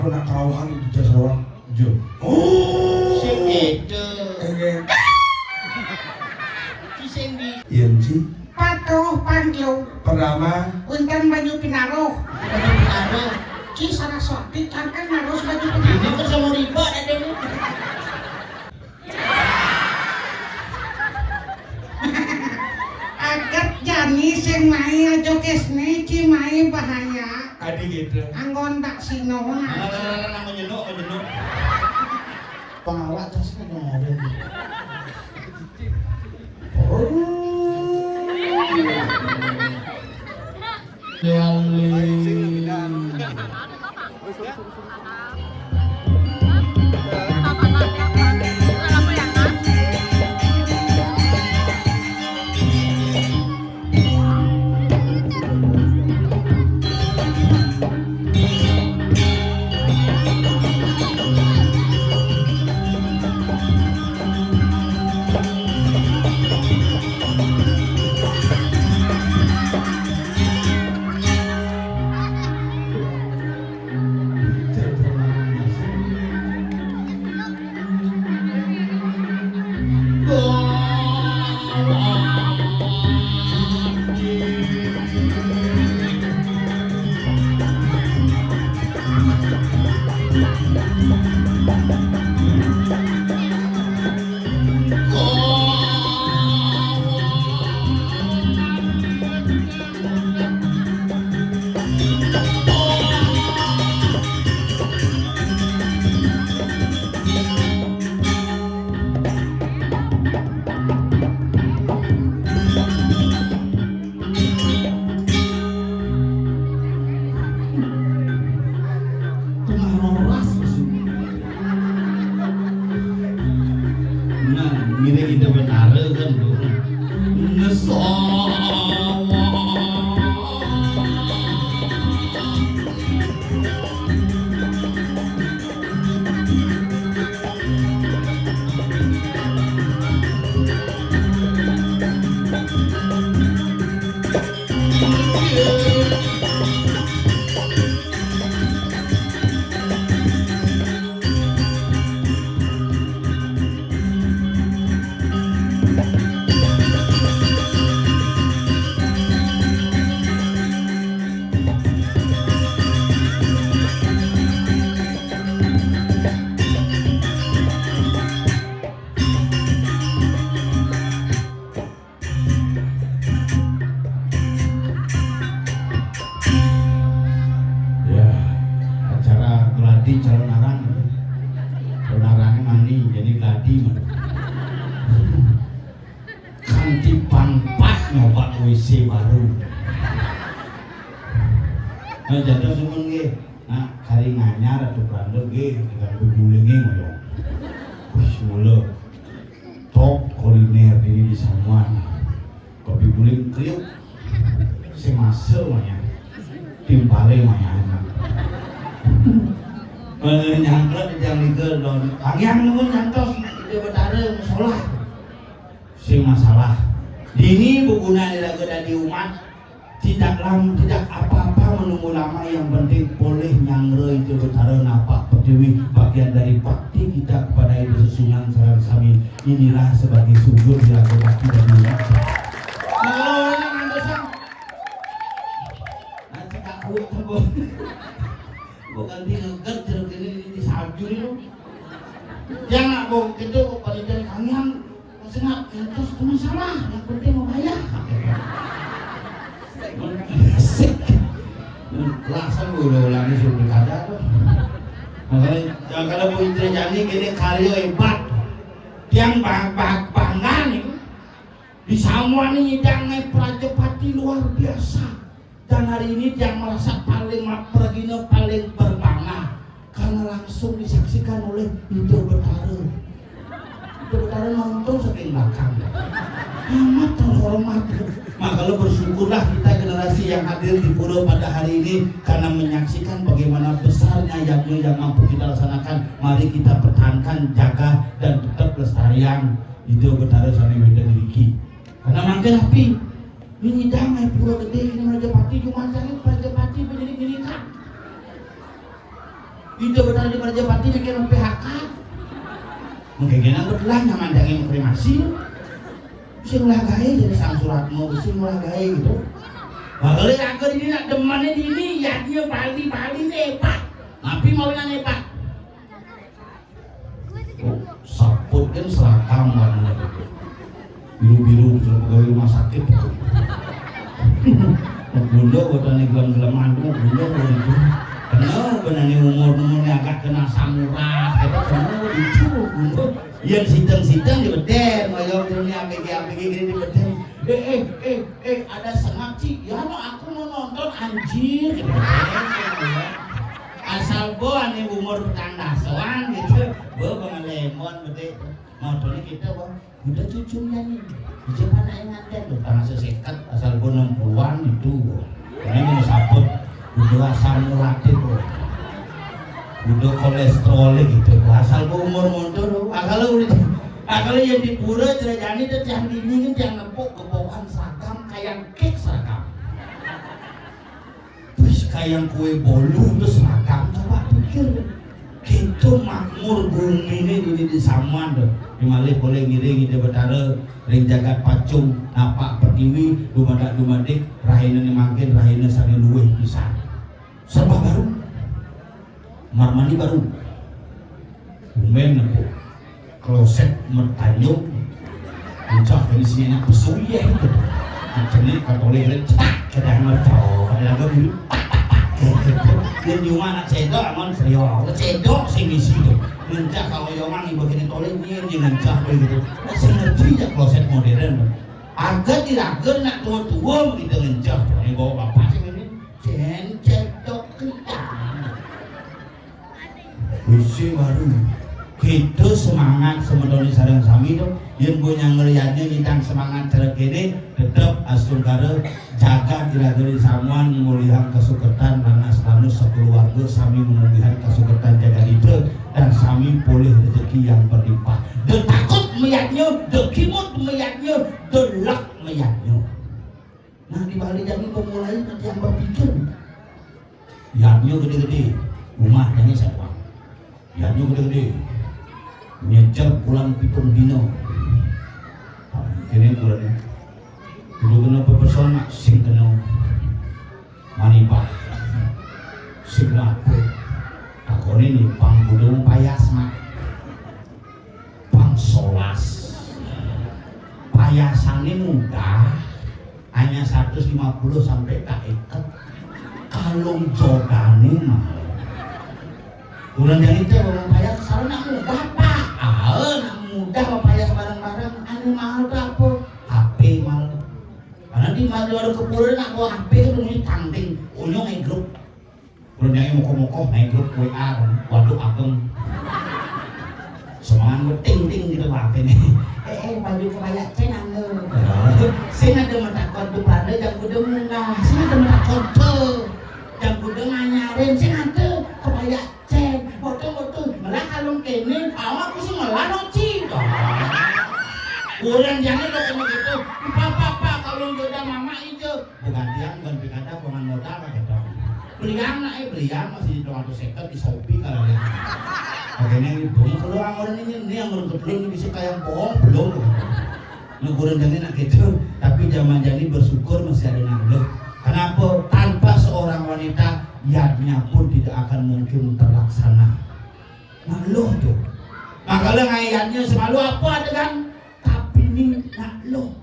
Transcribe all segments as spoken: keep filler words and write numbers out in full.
Pernah karawahan itu jasa orang. Jo. Oh. Sing itu. Enggak. Ci sing di. Iya, Ci. Patuh pangklung. Pertama. Wénten baju pinaruh. Baju pinaruh. Ci Saraswati kan kan harus baju pinaruh. Ini kan sama riba ada nih. Aget jani sing mai aja kesne, ci mai bahaya. Adi gitu. Anggon tak sino. Nah, nah, nah, nah, nah, menyenuk, menyenuk. Pengawak tas kan ada. Oh. Tengah roras. Nah, mirip kita betara kan tuh. Ngesawa. Ya, acara gladi calon arang. Calon arang mani jadi gladi mah. Kanti pangpah nyoba W C baru. Nah, jatuh semua nggih. Nah, kari nganyar atuh Prando nggih, dengan beguling nggih ngoyong. Wih, mula. Top kuliner di, di Samuan. Kopi guling kriuk. Sing masuk mah ya. Timpale mah ya. Eh, nyangkut di tiang likur don. Pangyang nuhun nyantos di Betara musola. Sing masalah. Dini buguna diraga dadi umat. Tidak lam, tidak apa-apa menunggu lama, yang penting polih nyangra Ida Betara napak pertiwi, bagian dari bakti kita kepada Ida Sesuhunan sareng sami. Inilah sebagai sujud dilakukan kita dulu. Kalau orang ngantosan, nanti tak kuat tembok. Bukan di ngeget jeruk ini, di salju ini. Yang nak bong itu panitia kangen. Senap, terus itu masalah, yang penting mau bayar. Asik. Langsung gue udah ulangi suruh kada tuh. Makanya, ya, kalau Bu Indriani gini karya hebat. Yang bang, bang, bangga nih. Di Samuan ini nyidang Prajapati luar biasa. Dan hari ini tiang merasa paling ma-, pragina paling berbangga karena langsung disaksikan oleh Ida Betara. Ida Betara nonton saking belakang. Amat terhormat. Maka lo bersyukurlah kita generasi yang hadir di pura pada hari ini karena menyaksikan bagaimana besarnya yagna yang mampu kita laksanakan. Mari kita pertahankan, jaga, dan tetap lestarian Ida Betara sami wénten ngriki. Karena mangkin api, nyidang ae pura gedé kene Prajapati, jumajangé Prajapati menjadi ngirikan. Ida benar di Prajapati mikir P H K. Mungkin kena betulan yang mandangin kremasi. Sing lah gaé jadi sang suratmu, sing lah gaé gitu. Bakal aku ini nak demannya di ini, ya dia Bali-Bali nih, Pak. Tapi mau nanya, Pak. Oh, saput kan seragam warnanya. Biru-biru, bisa pegawai rumah sakit. Bunda, buat tanya gelem-geleman, tuh, bunda, buat itu. Kenal, benani umur, umurnya agak kena samurai, kita kenal, itu, bunda. Yang sidang-sidang di beden, mayo, ini A B G, A B G, ini di beden. Eh, eh, eh, eh, ada semak, Ci. Ya, no, aku mau nonton, anjir. Asal bo, ane umur petang dasoan, gitu. Bo, pengelemon, betul. Motornya kita, Bang. Udah cucunya nih. Bisa mana yang nganten tuh? Tanggal seket, asal gua enam puluhan gitu. Ini mau sabut. Udah asam urat itu. Udah kolesterol gitu. Asal gua umur mundur, asal udah, asal yang di pura, Cerajani, dan yang dingin, yang nempuk, kebokan seragam, kayak kek seragam. Terus kayak kue bolu, terus seragam, coba pikir. Kita makmur bumi ini dulu di Samuan tuh. Di malih boleh ngiring Ida Betara, ring jagat pacung, napak pertiwi, dumadak-dumadik, rahina ni mangkin, rahina sane luwih pisan. Serba baru. Marmani baru. Umben nepuk. Kloset metanjung. Encah kene sini anak pesu, iya, gitu. Macam ni, Katolik, lencak, kita yang mercon, ada lagu dulu. Dia cuma anak cedok, aman serius. Cedok sing isi tu. Ngencah kalau yongan ibu kene tolik, dia, dia ngencah begitu. Sing ngerti je kloset modern tu. Agak diraga nak tua-tua begitu ngencah. Ni bawa bapak sing ini. Cen cedok kentang. Wis baru. Kita semangat semetone sareng sami to. Yen mbok nyang ngliyane nyidang semangat cara kene, tetep astungkara jagat ira-ira samuan mulihang kasukertan, lantas lanus sakeluarga sami mulihang kasukertan jagat ida dan sami polih rezeki yang berlimpah. De takut meyaknya, de kimut meyaknya, de lek meyaknya. Nah, di Bali jani pemulai nanti yang berpikir. Yadnya gede-gede, rumah jani satu. Yadnya gede-gede. Nyecer pulang pitung dino. Kene kurang. Dulu kena pepeson nak sing kena manibah. Sing kena apa? Takone ni pang budung payas, Mak. Pang solas. Payasane mudah, hanya seratus lima puluh sampai tak iket. Kalung jodane mahal. Kurang dari itu, orang payas selalu nak mudah, Pak. Ah, nak mudah, Pak, payas bareng-bareng. Anu mahal tu apa? H P mahal. Karena di mana orang kepulauan nak bawa H P tu, bunyi tangting. Unyung grup. Belum yang moko-moko, main grup W A, waduh, ageng. Semangat gue ting-ting gitu, Pak, ini. Eh, eh, baju kebaya cen anu. Sing ada metakon tu pada jam kuda munggah. Sing ada metakon tu. Jam kuda nganyarin. Sing ada kebaya cen. Betul-betul. Malah kalau kene, awak aku sih malah noci. Orang jangan lo kena gitu. Papa, papa, kalau jodoh mama itu. Penggantian bukan pikada, bukan modal, gitu. Belian, nak, eh, belian masih dua ratus seket di Shopee kalau ya. Oke, ini belum keluar orang ini, ini yang belum belum bisa kayak bohong, belum. Ngukurin jani nak gitu, tapi zaman jani bersyukur masih ada nangluh. Kenapa? Tanpa seorang wanita, yadnya pun tidak akan mungkin terlaksana. Nangluh tu. Makanya ngayatnya selalu apa adegan? Tapi ni nangluh.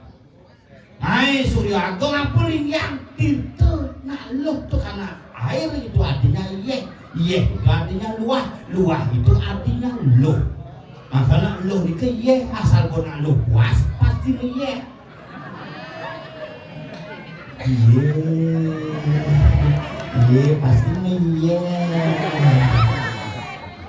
Hai, Surya Agung apa linggih? Tirta, nak luh tu karena air itu artinya yeh. Yeh itu artinya luah. Luah itu artinya luh. Maka nak luh ni ke yeh, asal pun nak luh puas, pasti ni yeh. Yeh. Yeh, pasti ni yeh.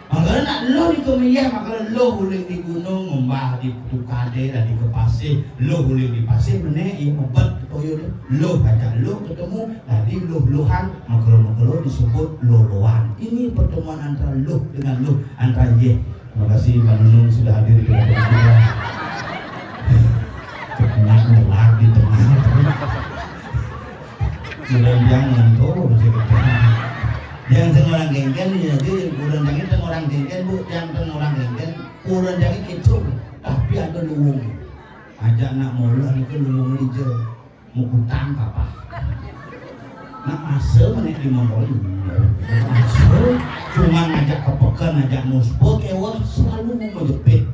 Makanya nak luh di kemiyah, makanya luh uling di gunung, ngembah di tukade dan di kepasih, luh uling di pasih, menek, iya, mebet, toyo tu. Luh kacak luh ketemu, tadi luh-luhan, makelo-makelo disebut luh-luhan. Ini pertemuan antara luh dengan luh, antara yeh. Terima kasih Mbak Nunung sudah hadir di tempat kita. Tengah ngelak di tengah. Melendiang ngantuk, masih kecil. Yang sing orang genggen ya, jadi kurang jangan teng orang genggen, Bu, yang teng orang genggen, kurang jangan gitu. Tapi ada luwung. Ajak nak molah itu luwung hijau. Mau kutang apa? Nak masa mana di motor? Masa cuma ngajak ke pekan, ngajak muspel, kewah selalu mau menjepit.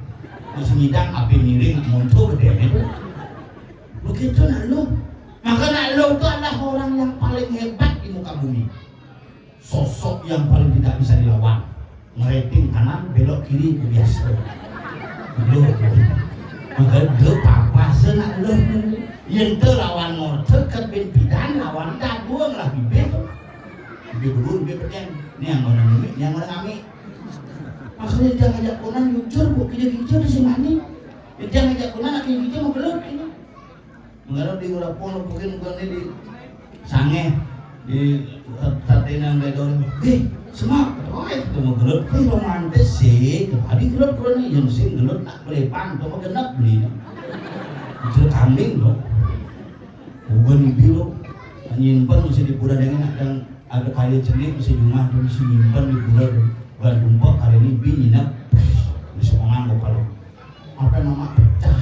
Masih ngidang api miring, nak monto gede itu. Begitu nak lu. Maka nak lu itu adalah orang yang paling hebat di muka bumi. Sosok yang paling tidak bisa dilawan. Ngerating kanan, belok kiri, itu biasa. Lu tuh. Maka dia papa senak lu. Yang lawan ngotek kan ben pidan, lawan daduang lah bibir. Bibir dulu, bibir peten. Ini yang mana ngami, ini yang mana ngami. Maksudnya dia ngajak konan jujur, Bu, kira-kira di sini. Dia ngajak konan, akhirnya kita mau gelut ini. Mengarap di urapon, mungkin bukan ini di sange, di tatena nggak ada orang. Eh, semua, oh, itu mau gelut, eh, romantis sih. Tadi gelut kalau ini yang sing gelut nak beli pang, cuma genap beli. Itu kambing loh. Bukan ibi lo, nyimpen masih di pura dengan nak dan ada kaya cenik masih di rumah tuh masih nyimpen di pura tuh. Bukan tumpah kali ini ibi nginep di sekolah kepala. Apa nama pecah?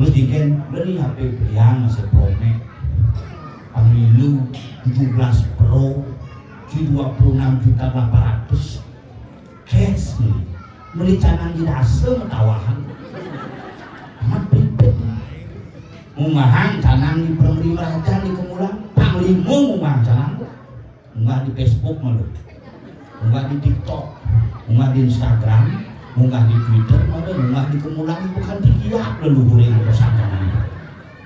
Terus diken beli H P belian masih promek. Pemilu tujuh belas Pro, si dua puluh enam juta delapan ratus. Cash nih. Beli canang di dasa metawahan. Amat pipit. Munggahang canang di Permeri Meraja di Kemulan. Panglima munggahang canang. Munggah di Facebook malu. Munggah di TikTok. Munggah di Instagram. Munggah di Twitter malu. Munggah di Kemulan bukan di kiak leluhur yang ada sana.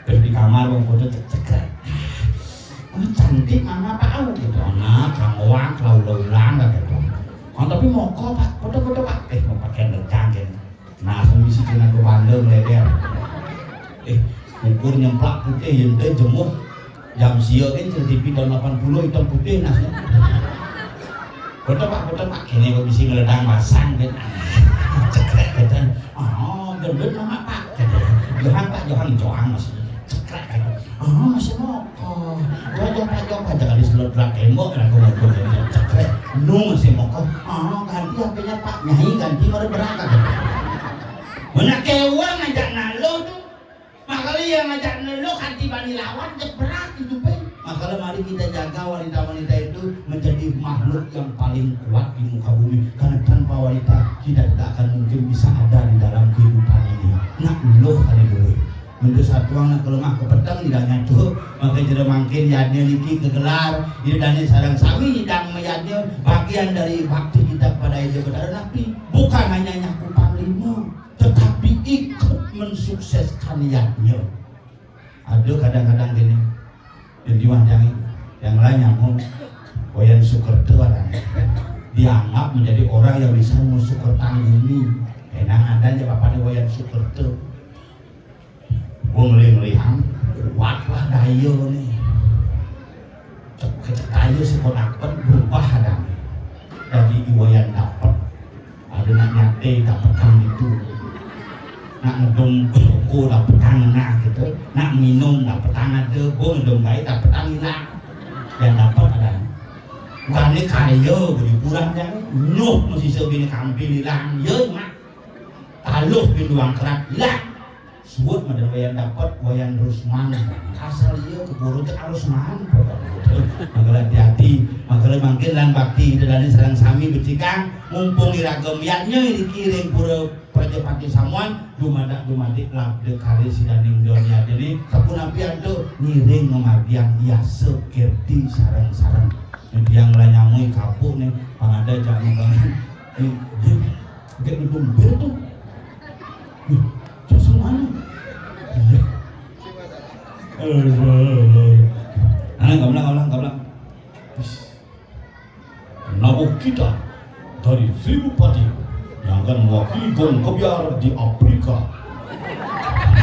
Terus di kamar wong foto cek-cek. Oh, cantik mama tahu gitu. Anak, kamuan, laulang-ulang gitu. Oh, tapi moko, Pak, foto-foto, Pak. Eh, mau pakai lejang gitu. Nah, aku misi kena ke bandel leder. Eh, ukur nyemplak putih, yang teh jemuh. Jam sia kan cerita T V tahun delapan puluh hitam putih nasnya. Foto, Pak, foto, Pak. Kini aku bisa ngeledang basang kan. Cekrek gitu. Oh, gendut nama, Pak. Gitu. Johang, Pak, Johang, Johang masih. Cekrek gitu. Oh, masih moko. Johang, Pak, Johang, Pak, jangan di selot gerak tembok, dan aku ngumpul jadi cekrek. Nu masih moko. Oh, ganti H P-nya, Pak. Nyai ganti baru berangkat gitu. Mana kewang ngajak nalo tuh. Makanya yang ngajak nelo kanti bani lawan, cek berat itu, Pe. Makanya mari kita jaga wanita-wanita itu menjadi makhluk yang paling kuat di muka bumi. Karena tanpa wanita, kita tidak akan mungkin bisa ada di dalam kehidupan ini. Nak lo kali dulu. Untuk satuan nak kelemah kepeteng tidak nyatu. Maka jero mangkin yadnya niki kegelar. Ini dani sarang sami nyidang meyadnya bagian dari bakti kita kepada Ida Betara Nabi. Bukan hanya nyaku panglima, tetapi ikut mensukseskan yadnya. Ada kadang-kadang gini, yang jiwa jangan, yang lain nyambung. Wayan Sukerta ada. Dianggap menjadi orang yang bisa mensukertang bumi. Enang ada aja bapak di Wayan Sukerta. Gua ngeli-ngelihan, kuat lah daya nih. Cek, cek daya si konak pun berubah ada. Dari iwayan dapat. Ada nak nyate dapetan itu. Nak ngedong rokok dapetan ngena gitu. Nak minum dapetan ada. Gua ngedong baik dapetan hilang. Yang dapat ada. Bukannya kaya beli kurang jangan. Nyuh masih sebini kampil hilang. Ya mak. Taluh pintu angkerat hilang. Suwut madan wayan dapat, wayan Rusman. Asal iya keburu cek Rusman. Mangkala hati-hati, mangkala mangkin lan bakti dedane sareng sami becikang, mumpung iragam yadnya iriki ring pura Prajapati Samuan, dumadak dumadik labda kari sidaning donya dene, sapunapi antuk ngiring ngamargiang yasa kirti sareng-sareng. Tiang lanyamui kapuk ne, pangada jak mengkangan. Kayak gedung bir tuh. Terus mana? Iya. Aduh. Nah, gamblang, gamblang, gamblang. Nabuh kita dari Seribu Pati yang akan mewakili Gong Kebyar di Afrika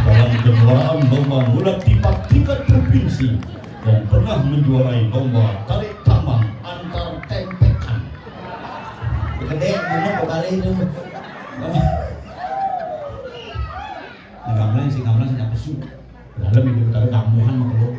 dalam kejuaraan lomba ngulat tipat tingkat provinsi dan pernah menjuarai lomba tarik tambang antar tempekan. Gede, mana kembali itu? Ini gamelan sih, gamelan sih pesu. Dalam itu kita ada damuhan mau keluar.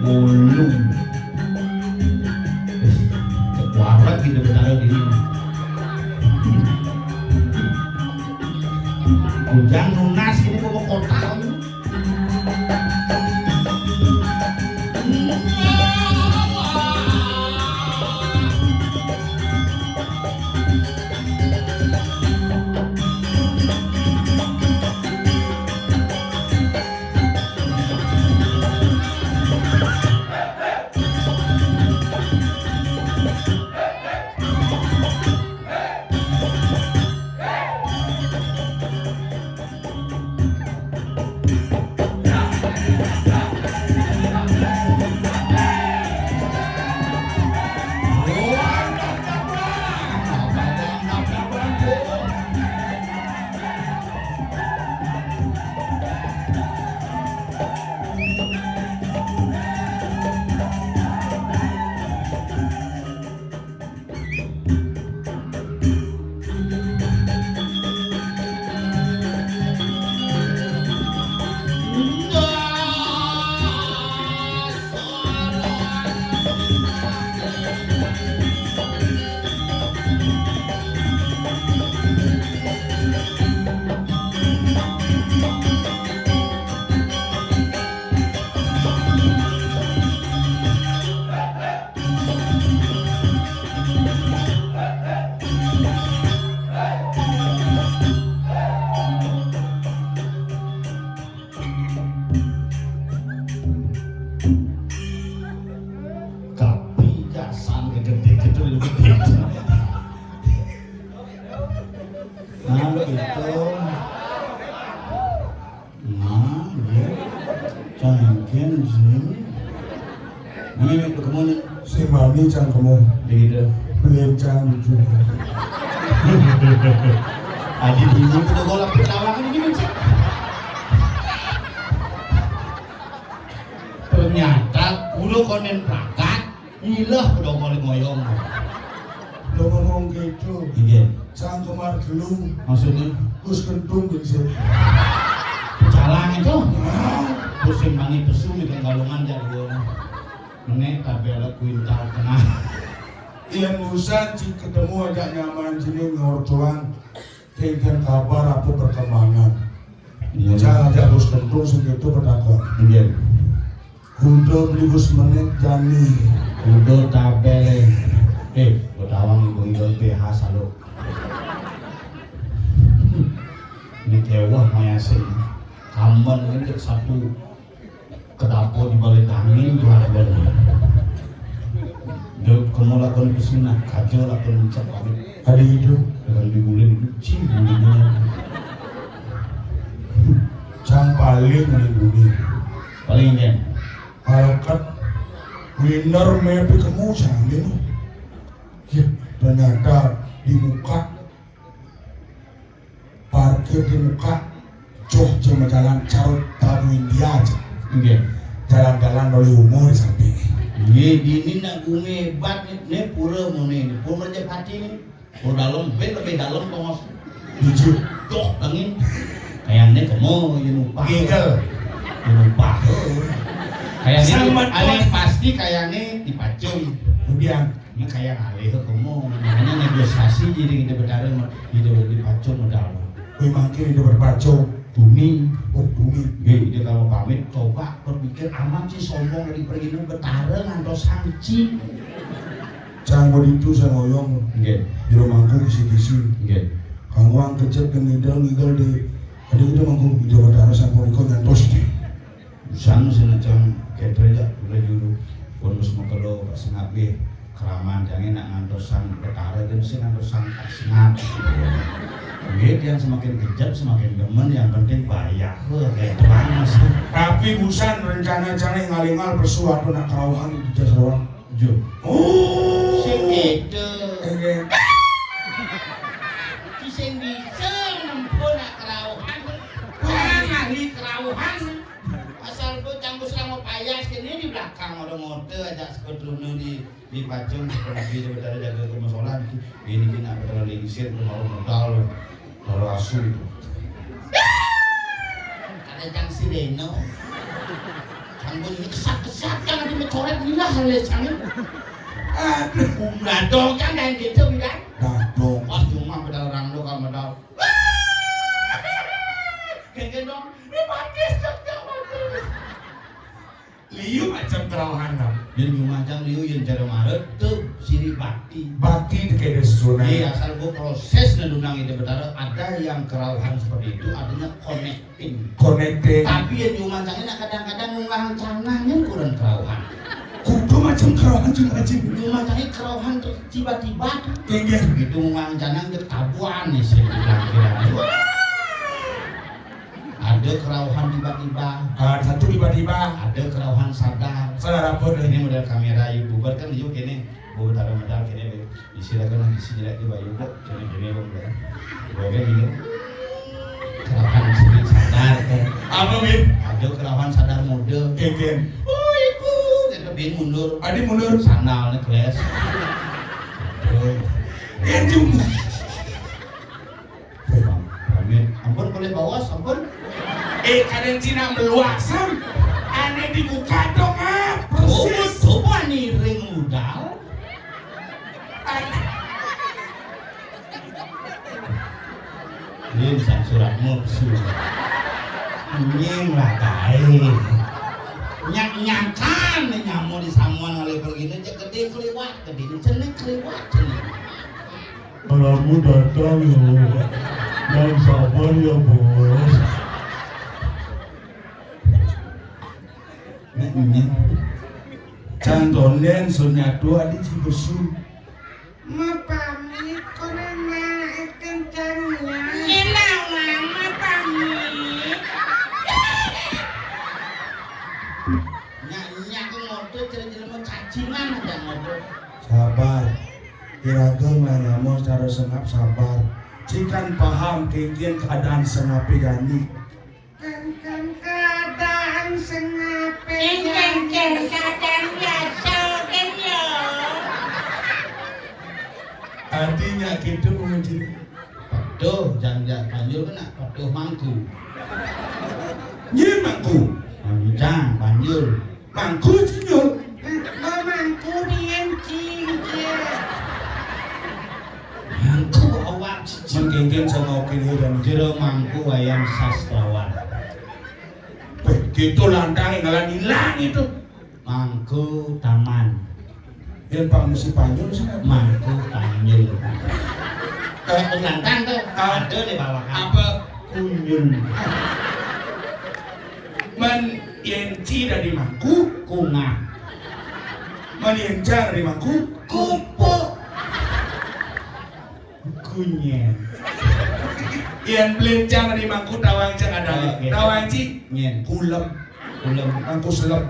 Ulung. Wis, cek wareg gitu, Betara dini. Bujang nunas gini, bawa kotak. Kapijasan gedhe-gedhe, gedhe. Nah, gitu. Nah, ya. Cangken sih. Ini kemana? Si mami cangkemmu. Begitu. Beliin cang lucu. Adi dulu kita golak ketawa kan gini, Cek. Ternyata kulo konen prakat, ilah udah golek ngoyong. Lo ngomong gitu. Iya. Sang kemar dulu. Maksudnya? Gus kentung gitu. Jalan itu. Terus yang mangi pesu nih, kayak galungan jadi dia. Menek tapi ada kuintal tengah. Iya, urusan si ketemu aja nyaman sini ngortuan. Tengken kabar apa perkembangan. Iya. Jangan aja Gus kentung segitu petakon. Iya. Kuda beli Gus menit jani. Kuda tabel. Eh, Bedawang ibu-ibu P H salo. Ini kewah mayasin. Kamen ini satu kedapo di balik angin tuh ada. Dia kamu lakon ke sini, kaca lakon mencak pamit. Ada itu. Dengan di bulan itu, cing, bulan. Sang paling melindungi. Paling ya. Malaikat winner mepi kemu sang ini. Ya, ternyata di muka parkir di muka joh cuma jalan carut tamu India aja. Nggih. Jalan-jalan oleh umur sampai. Nggih, dini nak gumi hebat nih, nih pura muni nih, pura Rejapati nih. Pura dalam, ben lebih dalam kongos. Jujur. Joh angin. Kayaknya kamu yang lupa. Ngigel. Yang lupa. Kayaknya Sama ane tuh. Pasti kayaknya dipacung. Kemudian ini kayak alih kamu, makanya negosiasi jadi kita berdarah, kita dipacung modal. Wih, makin itu berpacung. Bumi. Oh, bumi. Nggih, dia kalau pamit, coba berpikir aman sih, sombong dari pergi ini, betara ngantos sangci. Cang mau itu saya ngoyong. Nggih. Jero mangku kisi-kisi. Nggih. Kamu ang kecet dan ngidal ngidal di. Ada kita mangku di betara sampun ikut ngantos deh. Sang senajan ketre ya, kula juru. Pun wis mengkelo Pak Sengap nggih. Keraman jange nak ngantos sang Betara kan sing ngantos sang Pak Sengap. Nggih, yang semakin kejam semakin demen, yang penting bayar. Wah, kayak terang, Mas. Tapi busan rencana-rencana ngalingal pesu atau nak kerauhan di Jasawan. Jo. Oh. Sing itu. Nggih. Ki sing bisa nempuh nak kerauhan. Orang ahli kerauhan. Asal ku canggu selama payas kene di belakang, ada ngote aja sekut lunu di, di pacung, seperti di Betara jaga kemusolan. Ini kena Betara lingsir, kena orang modal, kalau asu itu. Ada cang sireno. Canggu ini kesat-kesat, jangan di Halus angin. Aduh. Dadong kan dan gitu bilang. Dadong. Pas cuma modal orang lo kalau modal. Kayak dong. Ini batis dong, batis. Liu macam kerawahan, Bang. Yén nyumacang liu yén cara maret tuh siri bakti. Bakti di kene susunan. Iya, asal gua proses nendunang ide betara, ada yang kerawahan seperti itu, artinya connecting. Connecting. Tapi yang nyumacang ini kadang-kadang ngungang canang yang kurang kerawahan. Kudu macam kerawahan cuma aja. Nyumacang ini kerawahan terus tiba-tiba tuh. Inggih. Gitu ngungang canang ketabuan nih sih di belakang. Ada kerauhan tiba-tiba. Ah, satu tiba-tiba. Ada kerauhan sadar. Sadar apa tuh? Ini model kamera YouTuber kan, yuk ini. Bawa taruh modal kene, Be. Isi lagi lagi isi jelek di bayu, Bu. Kene kene, Bu, ya. Bawa kayak gini. Kerauhan sedikit sadar, eh. Apa, Be? Ada kerauhan sadar mode. Keken. Oh, itu. Kita bin mundur. Adi mundur. Sandalnya keles. Aduh. Anjing. Ampun, boleh bawas, ampun. Eh, kadang Cina meluasan. Aneh dibuka dong, ah. Persis. Coba, coba nih ring modal. Aneh. Ini bisa suratmu, surat. Nying lah, kae. Nyak-nyakan nih nyamu di samuan oleh begini, cek gede keliwat, gede cenik keliwat, cenik. Kamu datang ya, yang sabar ya, Bos. Nek nying. Jantonen sunyatu adi cibesu. Mapamit kono na kencangnya. Nyinawang mapamit. Nyak-nyak ngotot jelema cacingan ada ngotot. Sabar. Irageng lah nyamo secara sengap sabar. Cikan paham kengkian keadaan sengape jani. Kengken keadaan sengape jani. Kengken keadaan biasa kan ya. Artinya gitu menguji. Peduh, jangan banjur kena peduh mangku. Nyi mangku. Panjang, banjur. Mangku cinyul. Lo mangku biyen cincin. Mangku awak cincin. Mengkengkeng sama oke dia dan jero mangku ayam sastrawan. Begitu lantang ngalan hilang itu. Mangku taman. Yang pang mesti panjul sih. Mangku panjul. Kalau lantang tuh ada di bawah. Apa? Kunyul. Men yenci dari mangku kungah. Men yenca dari mangku kupu. Kunyen. Yen belencang dari mangku tawang cang ada. Oke. Tawang ci. Nyen. Kulem. Kulem. Mangku selem.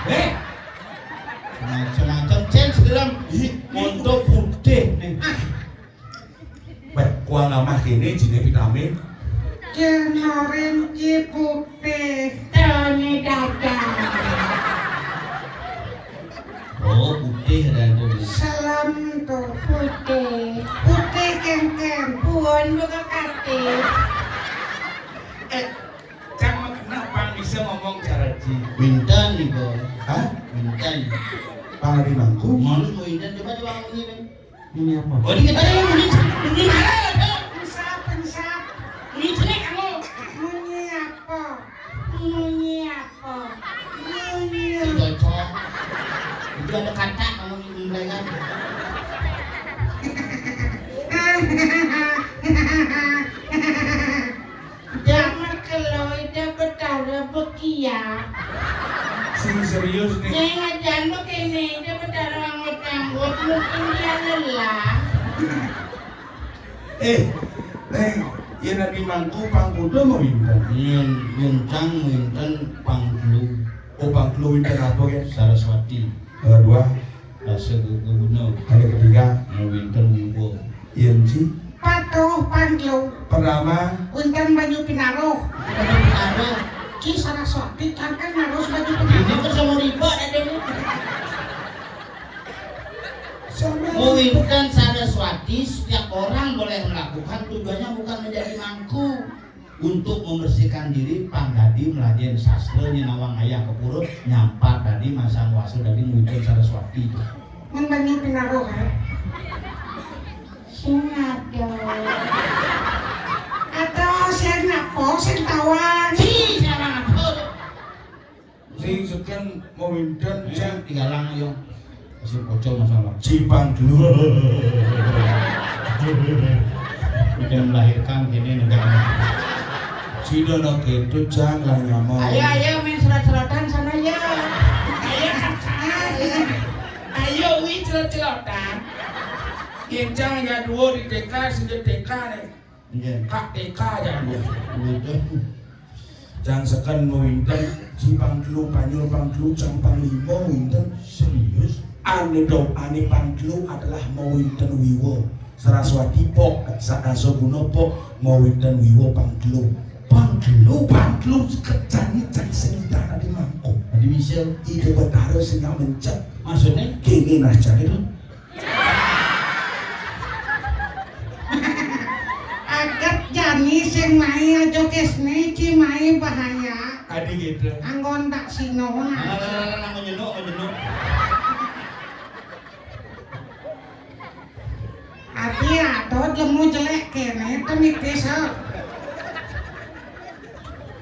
Eh. Macam-macam cen selem. Ih, monto putih nih. Ah. Baik, kuang amah kene jine vitamin. Kenorin ki putih. Tone dadang. Oh, putih ada itu. Selem tuh. Putih. Putih kengkeng. Puon buka kate. Eh, cang mah kenapa bisa ngomong cara ci? Winten nih, Bos. Hah? Winten. Pang di mangku? Mau mau winten coba coba ngomongin. Ini apa? Oh, ini kita yang bunyi, bunyi mana ya, Dok? Insap, insap. Bunyi jelek kamu. Bunyi apa? Bunyi apa? Bunyi. Cocok. Itu ada kata kamu ini mereka. Jangan kalau ida betara bekia. Sing serius nih. Yang ajan begini, ida betara anggot-anggot, mungkin dia lelah. Eh, Neng, yen ati mangku pangkuda mau winten? Yen, yen cang winten pangklu. Oh, pangklu winten apa, ya? Saraswati. Nomor dua. Rasa guna. Ada ketiga. Mau winten wiwa. Yen ci. Patuh pangklu. Pertama. Winten banyu pinaruh. Banyu pinaruh. Ki Saraswati, kan, kan harus banyu pinaruh. Ini kan sama riba, ada. Sama. Mewinten Saraswati, setiap orang boleh melakukan, tujuannya bukan menjadi mangku. Untuk membersihkan diri, pang dadi melajahin sastra, nyén nawang ayah ka pura, nyampat dadi, masang wasa dadi, muncul Saraswati. Mén banyu pinaruh, ha? Sing ada. Ada sing apa, sing tawang. Ci, siapa ngatur? Sing seken mau winten, Cang. Tigalang, yo. Sing pocong masalah. Cipang dulu. Bikin melahirkan gini negara. Cina nak gitu, Cang, lah nyamuk. Ayo, ayo, main serot-serotan sana, ya. Ayo, kakak. Ayo, Wi, serot-serotan. Yén Cang ya dua di T K, sing di T K nih. Nggih. Kak T K aja dua. Betul. Cang seken mau winten, ci pang telu, panyul pang telu, cang pang lima winten. Serius? Anu dong, ane pang telu adalah mau winten wiwa. Saraswati pok, sakasa guna pok, mau winten wiwa pang telu. Pang telu? Pang telu sekejane cang sing tadi mangko. Tadi bisa. Ide Betara sing mencet. Maksudnya? Kene nah cang itu. Aget jani sing mai aja kesne, ci mai bahaya. Adi gitu. Anggon tak sino, nah. Nah, nah, nah, nah, nah, ngenyeno, ngenyeno. Adi ato lemu jelek kene, temite, so.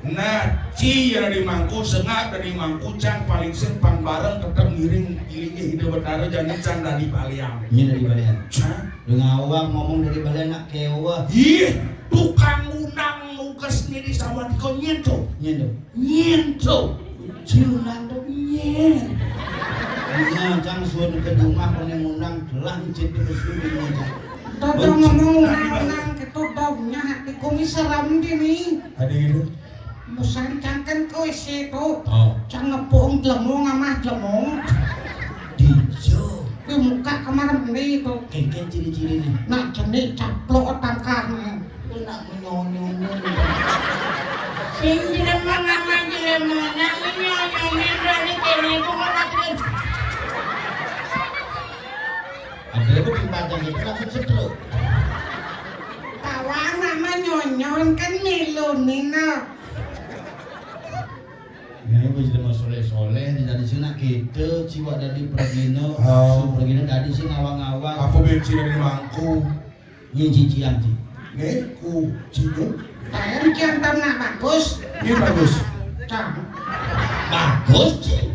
Nah, ci ya dadi mangku, sengak dadi mangku, cang paling sing pang bareng tetep ngiring ilinge Ida Betara, jani cang dadi balian. Nyén dadi balian. Cang. Dengan awak ngomong dadi balian nak kewa. Ih, tukang undang nugas ni di sawah diko nyén to. Nyén to. Nyén to. Ci undang to. Nyén. Nah, cang suruh ke rumah, kono ngundang, lancit di kesuruh, cang. Toto ngomong undang-undang, keto baunya hati kumi serem dini. Adi gitu. Musan cangken kowe sih, tuh. Oh. Cang ngepung jlemung amah jlemung. Dijo. Di muka kamar mandi, tuh. Kengken ciri-ciri nih. Nak jenik caplok tangkahnya. Itu nak menyonyo. Sing jlemung amah jlemung, nak menyonyo, dari kene, tuh, ngelakuin. Ada apa di padang itu langsung setruk. Tawang nak menyonyo kan milu nina. Ini aku jadi mau soleh-soleh, di tadi sini kita, ciwak dari pergino, oh. Pergino tadi sih ngawang-ngawang. Apa benci dari mangku? Nyén cincian, Ci. Nggih, ku cincin. Tayang cian tam nak bagus. Nggih, bagus. Cang. Bagus, Ci.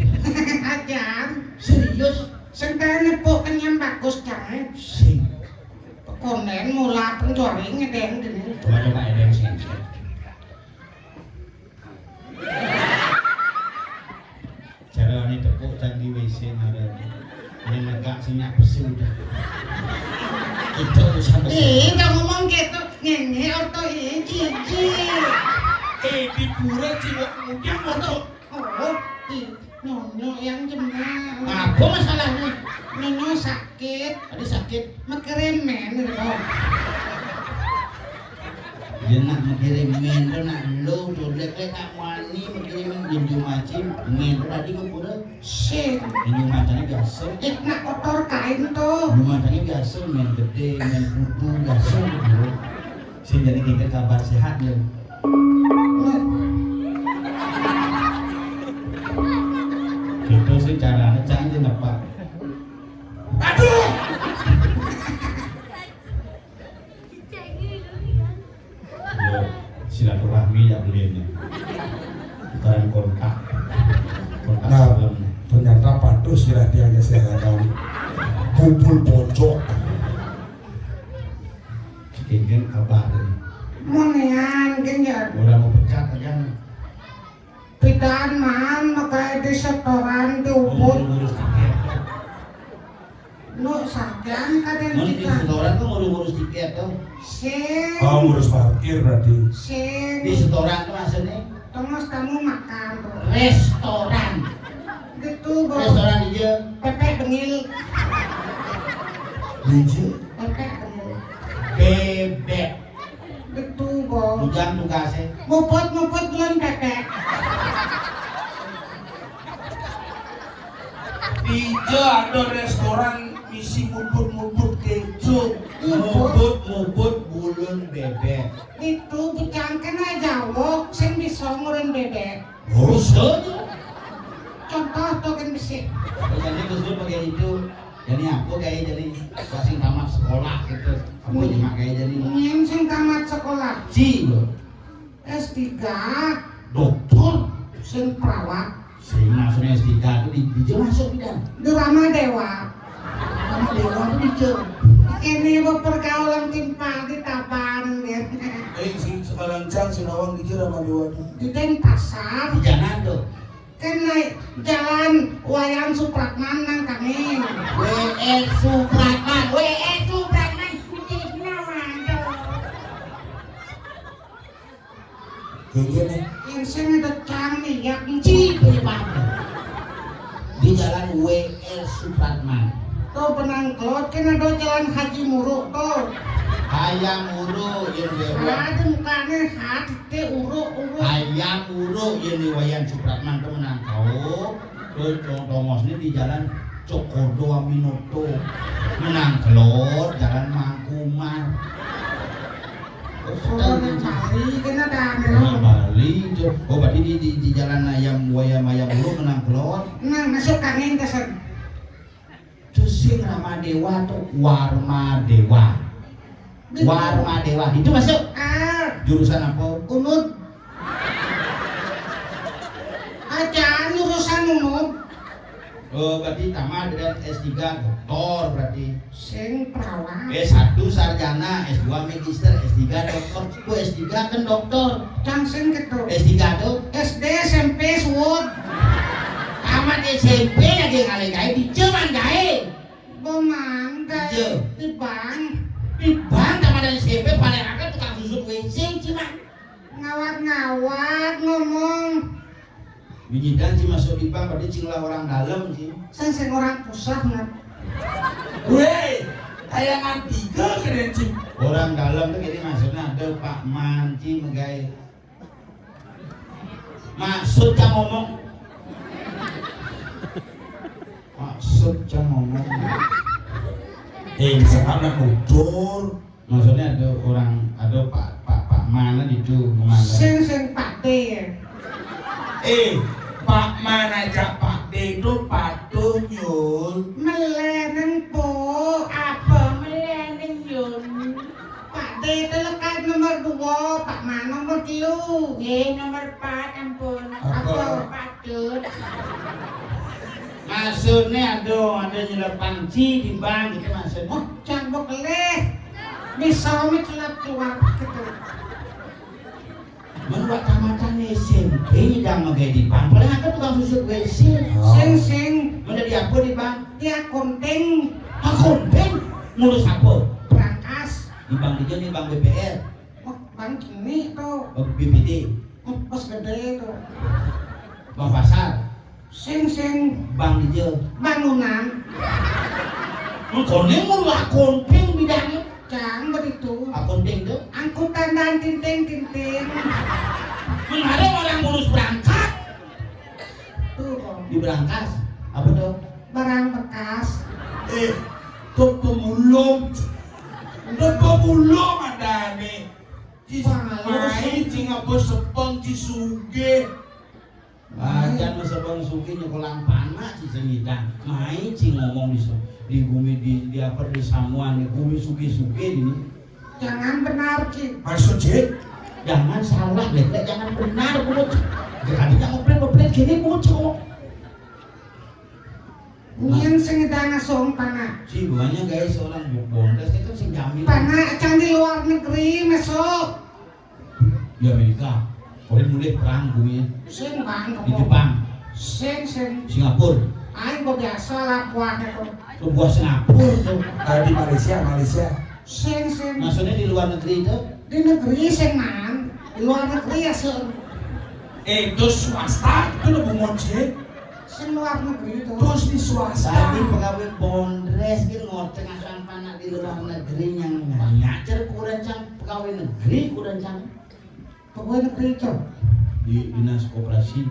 Ajan. Serius? Sing tayang nepuk kenyang bagus, Cang. Sing. Pekonen mula pencuari ngedeng dene. Coba-coba edeng sing, sing. Carane tepuk cang di W C ngaran. Ning negak sing nyak pesu dah. Kita usah pesu. Eh, tak ngomong gitu. Ngene orto eh cici. Eh, di pura ciwak mudian orto. Oh, ih, nyonya yang jemak. Apa masalahnya? Nyonya sakit. Ada sakit? Mekere men gitu. Yen nak mekere men to nak lo, to lek-lek nak wani mekere men, yen yo maci men to tadi ke pura. Sing. Yen yo macane biasa. Nek nak kotor kain to. Yo macane biasa, men gede, men putu, biasa gitu. Sing jadi kita kabar sehat yo. Gitu sih caranya, cang aja nepak. Aduh. Yo, silaturahmi ya belinya. Bukan kontak. Kontak. Nah, salam. Ternyata patuh sirah tiangnya saya kali. Kumpul pojok. Kengken kabar tadi. Monean, geng ya. Udah mau pecat aja. Pidan man, makanya di setoran di ubud. Ngurus tiket. Nu sajan kadén. Mun di kita. Setoran tuh ngurus-ngurus tiket tuh. Sing. Oh, ngurus parkir berarti. Sing. Di setoran tuh maksudnya? Tengos kamu makan tuh. Restoran. Gitu, Bos. Restoran aja. Pepek bengil. Biji. Pepek bengil. Bebek. Betul, Bos. Ujang tugasnya. Muput-muput belum pepek. Ija ada restoran misi muput-muput kejo. Muput-muput Ulun bébék. Itu bujang kena jawab, sing bisa ngurun bébék. Urusan. Contoh tuh kan bisi. Jadi Gus Dur pakai itu. Jadi aku kayak jadi sing tamat sekolah gitu. Aku cuma kayak jadi. Nyén sing tamat sekolah? Ci, Bu. S tiga. Doktor. Sing perawat. Sing maksudnya S tiga itu di, di masuk bidan. Di Rama Dewa. Rama Dewa itu di Jor. Ini mau pergaulan timpal di Taban ya. Eh, si sekarang cang si nawang di Jor Rama Dewa itu. Di Denpasar. Di jalan tuh. Kan naik jalan Wayan Supratman nang kami. W R Supratman, W R Supratman. Putih nawang tuh. Gengge nih. Yang sing ada cang nih, ya, ci, di mana? Di jalan W R Supratman. Tuh, benang kelot, kan ada jalan Haji Muruk tuh. Hayam Muruk, ya, ya, ya. Ada mukanya, hati, uruk, uruk. Hayam Muruk, ya, di Wayan Supratman tuh menang kau. Tuh, tong-, tongosnya di jalan Cokordo Aminoto. Menang kelot, jalan Mangkumar. Orang Bali kan ada aneh. Orang Bali itu. Oh, berarti di, di, di jalan ayam, wayam ayam dulu menang kelot. Nah, masuk angin kesan. Itu sing Rama Dewa tuh Warma Dewa. Di Warma Dewa. Itu masuk. Ah. Jurusan apa? Unud. Acan jurusan Unud. Oh, berarti tamat dengan S tiga doktor berarti. Sing perawat. S satu sarjana, S dua magister, S tiga doktor. Ku S tiga kan doktor. Cang sing gitu. S tiga tuh? S D, S M P, suwud. Tamat S M P lagi ngalih gawe, di jaman gawe. Bomang gawe. Iya. Di bank. Di bank tamat S M P paling akeh tukang susut W C, cuma. Ngawat-ngawat ngomong. Binidan sih masuk di bank, berarti cing lah orang dalam sih. Sing sing orang pusat nggak. Weh, tayangan tiga keren sih. Orang dalam tuh jadi maksudnya ada Pak Manci megai. Maksud cang ngomong. Maksud cang ngomong. Eh, misalkan nak nutur. Maksudnya ada orang, ada Pak, Pak, Pak mana gitu, mana? Sing, sing Pak D. Eh, Pak mana cak Pak D itu patuh nyul. Meleneng po. Apa meleneng yun? Pak D itu lekat nomor dua, Pak mana nomor telu. Nggih, nomor empat, ampun. Apa? Apa? Patut. Maksudnya ada, ada nyelepang ci di bank gitu maksudnya. Oh, cang bekelih. Bisa mi celap keluar gitu. Menurut tamatan S M P dah magai di bank. Paling aku tukang susut W C. Oh. Sing, sing. Mana di apa di bank? Di akunting. Akunting? Ngurus apa? Berangkas. Di bank di, di bank B P R. Oh, bank ini tuh. Oh, B P D. Oh, bos gede tuh. Bank pasar. Sing, sing. Bank di, bangunan. Engkau ni ngurus akunting bidangnya. Cang begitu. Akunting tuh? Angkutan dan tinting-tinting. Menarik orang ngurus berangkat. Tuh, kok. Di berangkas. Apa tuh? Barang bekas. Eh, tuh pemulung. Tuh pemulung ada nih. Ci, mai, ci ngapa sepeng, ci sugih. Acan masa bang sugih nyekolang panak ci sing ngidang. Mai ci ngomong di, di gumi di, di apa di samuan di gumi sugih-sugih ini. Jangan benar ci. Maksud ci? Jangan salah, lek, lek, jangan benar, Bu. Jadi jangan ngoplet-ngoplet gini, Bu, ci ngomong. Nyén sing ngidang asong panak. Ci, bukannya guys seorang bu-, bondes itu sing jamin. Panak cang di luar negeri masuk. Di Amerika. Kowe mulih perang bumi. Sing bang. Di Jepang. Sing, sing. Singapura. Aing kok biasa lah kuahnya tuh. Tuh buah Singapura tuh. Eh, di Malaysia, Malaysia. Sing, sing. Maksudnya di luar negeri itu? Di negeri sing man. Di luar negeri ya sing. Eh, itu swasta itu lebih ngojek. Sing luar negeri itu. Terus di swasta. Tadi pegawai bondres gitu ngoceng akan panak di luar negeri yang nyacer kurang cang pegawai negeri kurang cang. Pegawai negeri itu. Di dinas koperasi.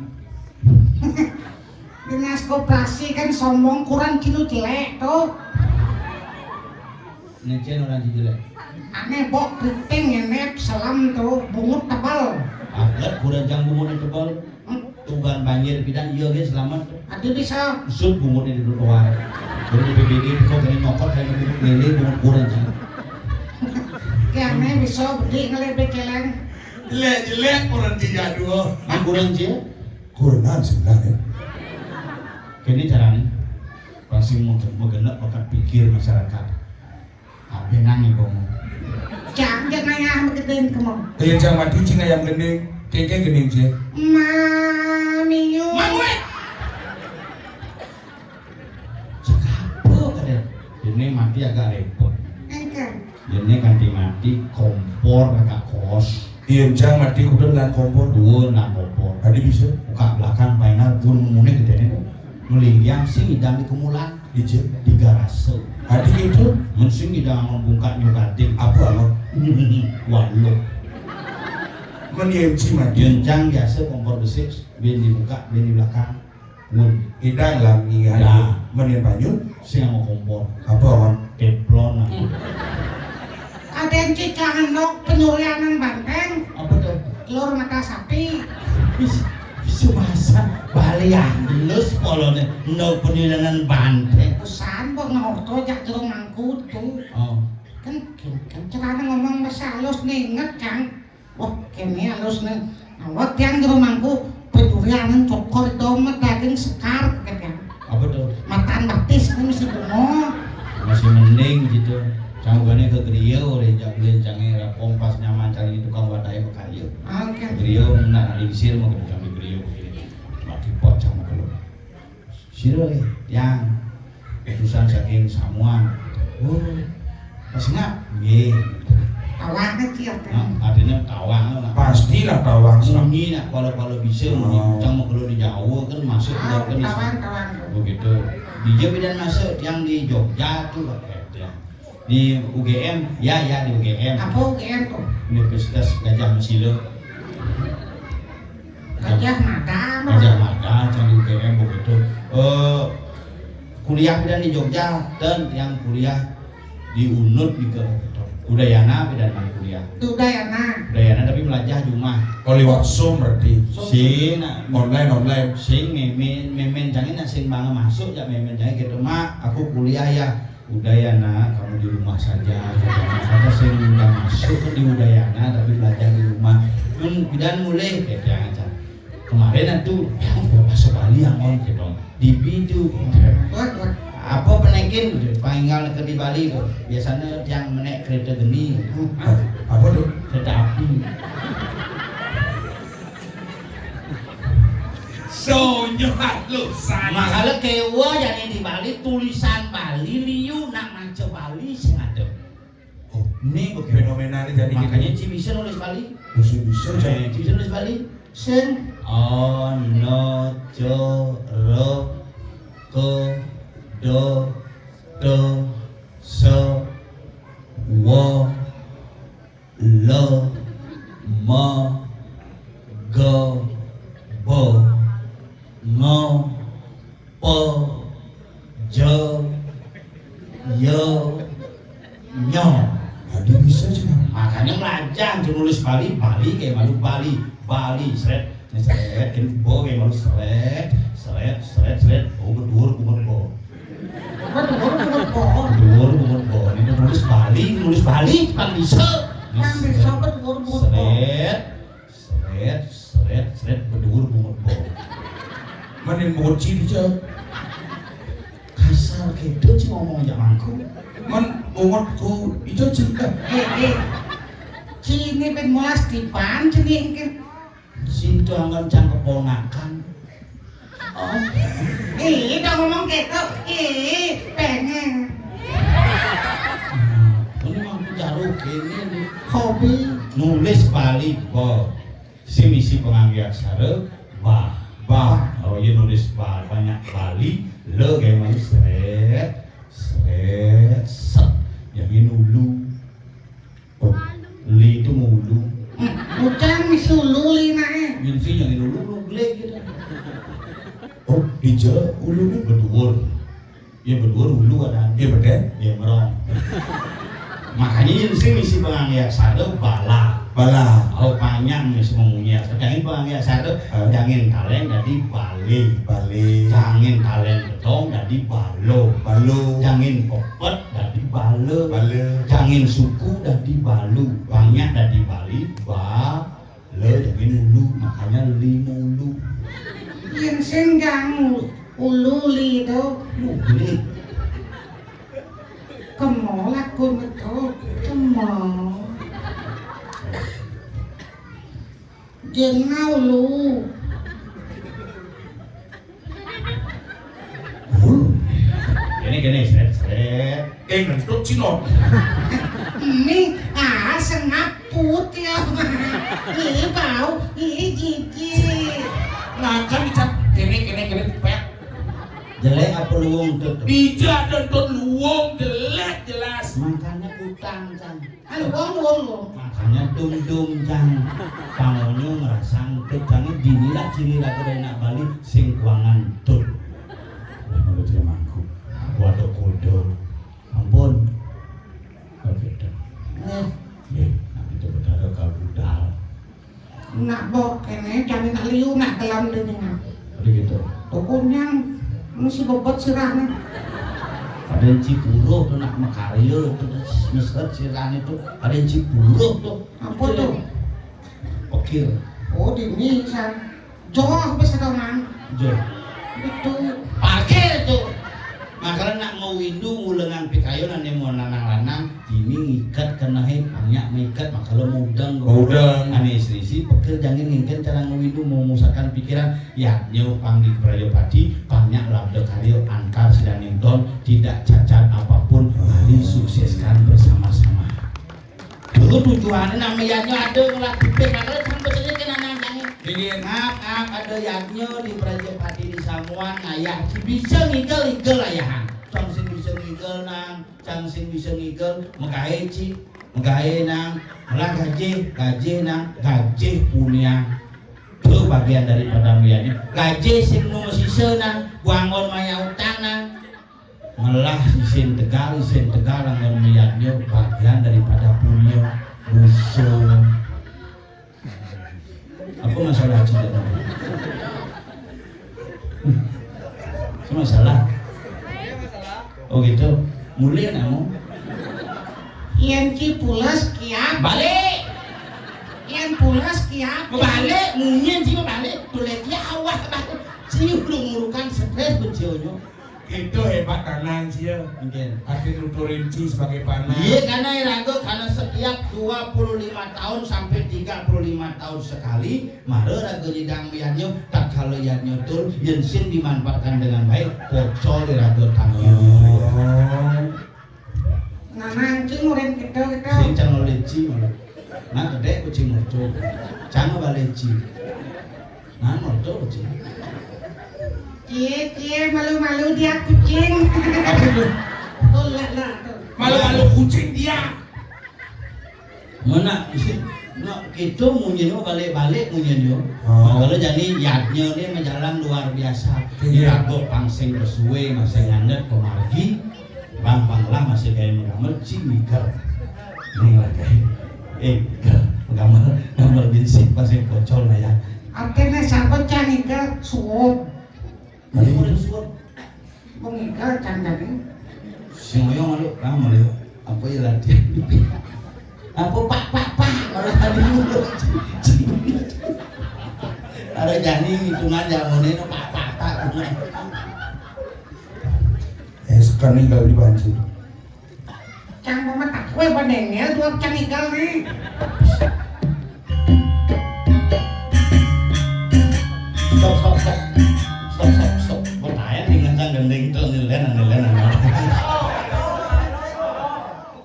Dinas koperasi kan sombong kurang kilo jelek tuh. Ngecen orang Cijelek. Ane bok keriting ngenep selam tuh bungut tebal. Aget kurang jang bungut tebal. Tuban banjir pidan iya ge selamat. Adi bisa. Sut bungut di trotoar. Baru di P B D kok kena nyokot kayak bungut lele bungut kurang jang. Ki ane bisa beli ngelebek celeng. Jelek-jelek kurang jadul. Ini kurang cie. Kurangan sebenarnya. Kini caranya pasti mau megenep bakat pikir masyarakat. Ape nang ibu mu? Cang, jangan ayah begedein kamu. Ayo, cang mati cing ayam gending, kengkeng gending cie. Mamiu. Manguek. Cakap apa kada? Ini mati agak repot. Engke. Ini kanti mati kompor agak kos. Iya, cang mati kuda lan kompor. Dua lan kompor. Tadi bisa. Buka belakang final pun mune gedene. Melinggiang sing idang di kemulan. Ije. Tiga rasa. Tadi gitu. Mun sing idang mun bungkak nyugating. Apa lo? Waluh. Mun iya uci mati. Yen cang biasa kompor besik, bin dibuka, bin di belakang. Mun. Idang lah ngingat. Dah. Mun yen banyu. Sing sama kompor. Apa, Wan? Teflon lah. Aden cicangan nok penyurianan banteng. Apa tuh? Telur mata sapi. Bis, bisa bahasa Bali halus polone. Nok penyurianan banteng. Pesan bok ngorto jak jero mangku tuh. Oh. Kan, kan, kan caranya ngomong bahasa halus nih, inget kan? Wah, kene halus nih. Awak tiang di rumahku penyurianan cokor domet daging sekar, kata tiang. Apa tuh? Matan batis ini masih bungo. Masih mending gitu. Canggugannya ke griyo, rejak beli canggih rapong pas nyaman cari tukang wadai bekarya. Oke. Griyo, nak diisir mau ke tukang griyo begini. Mati pot sama kalau. Sira, eh, yang utusan saking Samuan. Oh, pas ngap? Nggih. Tawang kecil kan? Nah, artinya tawang lah. Pastilah tawang. Sunyi nak kalau kalau bisa, oh, cang mau kalau di Jawa kan masuk. Ah, kan tawang, tawang. Begitu. Di Jogja dan masuk yang di Jogja tuh, oke, ya. Di U G M, ya, ya, di U G M. Apa U G M tuh? Universitas Gajah Mesila. Gajah Mada, Gajah Mada, cang di U G M begitu. Eh, kuliah pidan di Jogja, dan yang kuliah di Unud di ke Udayana pidan main kuliah. Di Udayana. Udayana tapi melajah di rumah. Oh, liwat Zoom berarti. Sing, nah, online, online. Sing memen, memen cangin, nah, sing mana masuk ya memen cangin gitu, "Mak, aku kuliah ya." "Udayana, kamu di rumah saja." Kata saya minta masuk ke di Udayana, tapi belajar di rumah. Mun bidan mulai, kayak aja. Kemarin itu, ya, udah masuk Bali yang on gitu. Di Bidu. Apa penekin? Panggal ke di Bali tuh. Biasanya yang menek kereta geni. Apa tuh? Kereta api. Sonyo halusan. Makanya kewa jadi di Bali, tulisan Bali liu nak maca Bali sing ada. Oh, ini fenomena ini jadi makanya ci bisa nulis Bali. Bisa, bisa, eh, ci bisa nulis Bali. Sing. Ono co ro ko do to so wo lo ma ga ba nga pa ja ya nya. Tadi bisa juga. Makanya belajar tuh nulis Bali, Bali kayak malu Bali, Bali seret, seret, kan bo kayak malu seret, seret, seret, seret, oh bedur bungut bo. Bedur bungut bo. Bedur bungut bo. Ini nulis Bali, nulis Bali kan bisa. Kan bisa bedur bungut bo. Seret, seret, seret, seret, bedur bungut bo. Mending bungut cili aja. Kasar gitu sih ngomong aja mangku. Men bungutku itu cinta. Eh, eh. Cini ben mulas tipan cini engke. Situ anggon cang keponakan. Oh. Ih, udah ngomong gitu. Ih, pengen. Nah, ini mah aku jaru kene nih. Hobi. Nulis Bali, bo. Si misi pengangge aksara, ba. Ba. Oh iya, nulis ba, banyak Bali, le kayak malu seret, seret, set. Yang ini ulu. Oh, li itu mulu. Ucang misi ulu li nae. Misi yang ini ulu, ulu, gele gitu. Oh, dija ulu ni beduur. Ya beduur ulu ada. Ya beden. Ya merong. Makanya yang sing isi pangangge aksara bala. Bala. Kalau panjang nih semua munyi aksara. Jangin pangangge aksara, eh, jangin taleng dadi bale. Bale. Jangin taleng gedong dadi balo. Balo. Jangin pepet dadi bala. Bala. Jangin suku dadi balu. Banyak dadi bali. Ba. Le jangin ulu, makanya li mulu. Yang sing jang ulu li to. Ulu li. Kemo lakun to. Kemo. Jena ulu. Kene, kene, sret, sret. Eh, ngentut cilok. Ini, ah, sengaput ya. Ini bau, ini jijik. Nah, kan dicap kene, kene, kene, pet. Jelek apa luwung tuh? Dija kentut luwung, jelek jelas. Makanya kutang, Cang. Anu, wong, wong, wong. Makanya dum-dum, Cang. Pangonyo ngerasang tut, Cang. Dinilah ciri raga dari anak Bali, sing kuangan tut. Wah, terima aku. Aku ada kode. Ampun. Oke, dah. Nih. Nih, nanti coba ada kabudal. Nak bok kene, jani nak liu, nak kelam dening aku. Ada gitu. Tokonya mesti bobot sirahnya. Ada yang cipuruh tuh nak makarya tuh, mesret sirahnya tuh. Ada yang cipuruh tuh. Apa tuh? Pekir. Oh, dini san. Joh, wis to, Mang. Joh. Itu. Parkir tuh. Makanya nak mau windu ngulengan pikayon ane mau lanang-lanang, ini ngiket kenehe banyak ngiket, makanya mudeng. Mudeng. Ane istri-istri pekir jangin ngingken cara ngewindu memusatkan pikiran, yaknya panggi Prajapati, banyak labda karya antar sidaning don, tidak cacat apapun, mari sukseskan bersama-sama. Dulu tujuannya nama yadnya ada ngelatih pik, makanya sampai sini kena nangkangi. Iya. Ngap, ngap, ada yadnya di Prajapati di Samuan, ayah si bisa ngigel, igel ayahan. Cang sing bisa ngigel nang, cang sing bisa ngigel, megae ci, megae nang, melah gajih, gajih nang, gajih puniang. Itu bagian daripada miyadnya. Gajih sing nu mesisa nang, buangon maya utang nang. Melah isin tegal, isin tegal anggon miyadnya bagian daripada punya dosa. Apa masalah cinta tadi? Apa masalah? Oh gitu. Mulai namu. Yang ci pulas kiap. Balik. Yang pulas kiap. Balik, munyin ci balik. Tulis dia awak balik. Ci belum ngurukan stres bencionyo. Itu hebat kanan sia. Nggih. Arti nuturin ci sebagai panas. Iya, karena iraga karena setiap dua puluh lima tahun sampai tiga puluh lima tahun sekali, mara raga nyidang yadnya, tatkala yadnya tul, yen sin dimanfaatkan dengan baik, pocol iraga tanggung. Oh. Nah, mancing urin kita, kita. Sing cang leci malah. Nah, gede kucing lucu. Cang baleci. Nah, moto kucing. Cie, cie, malu-malu dia kucing. Apa itu? Oh, lah, lah, tuh. Malu-malu kucing dia. Mana sih? Nah, kita munyin balik-balik munyin yo. Oh. Kalau jadi yadnya ini menjalan luar biasa. Iya. Iraga pangsing kesuwe masih ngandet pemargi. Bang, bang lah masih kayak menggamel, ci miker. Nih lah kayak, eh, miker, menggamel, gamel binsip masih pocol lah ya. Artinya siapa cang miker? Suwon. Tadi mau suwon. Mengiker cang tadi. Sing oyong malu, ah, malu. Apa ya latihan? Apa pak, pak, pak? Malu tadi mulu. Ada jani hitungan jamu ini, pak, pak, pak. Eh, sekarang tinggal di banci. Cang pemetak kue pada ngel dua cang igal nih. Stop, stop, stop. Stop, stop, stop. Pertanyaan dengan cang gending itu nilai, nilai, nilai.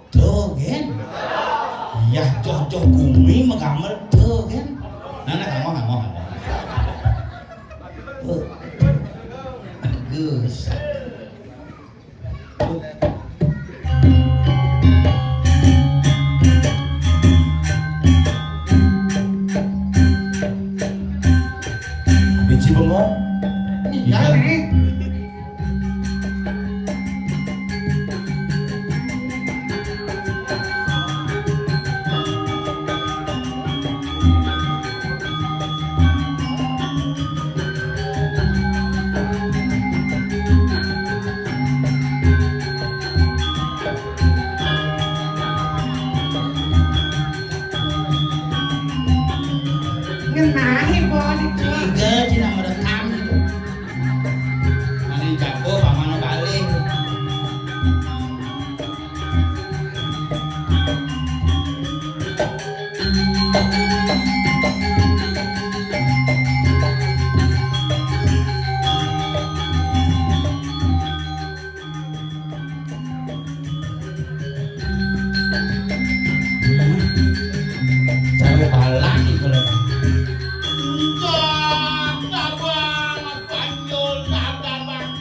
Tuh, gen. Ya, joh-joh gumi megamel tuh, gen. Nah, nah, kamu, kamu, kamu. Tuh. Agus. Biji bengong. Iya, nih. Cara balak iku lho. Enggak, abang, panjol, abang, bang.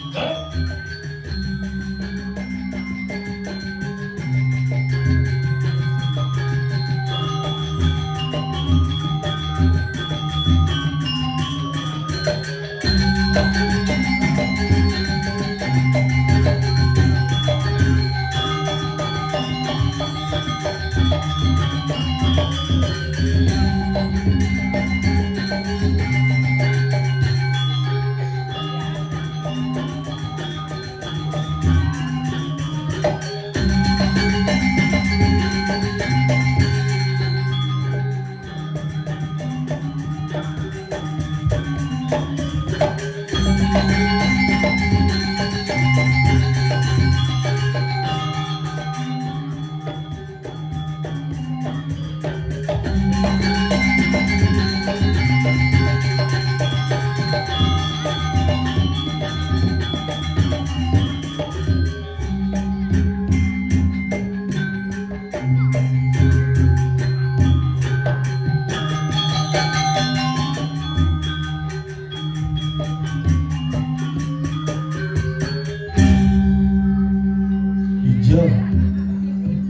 Ijo.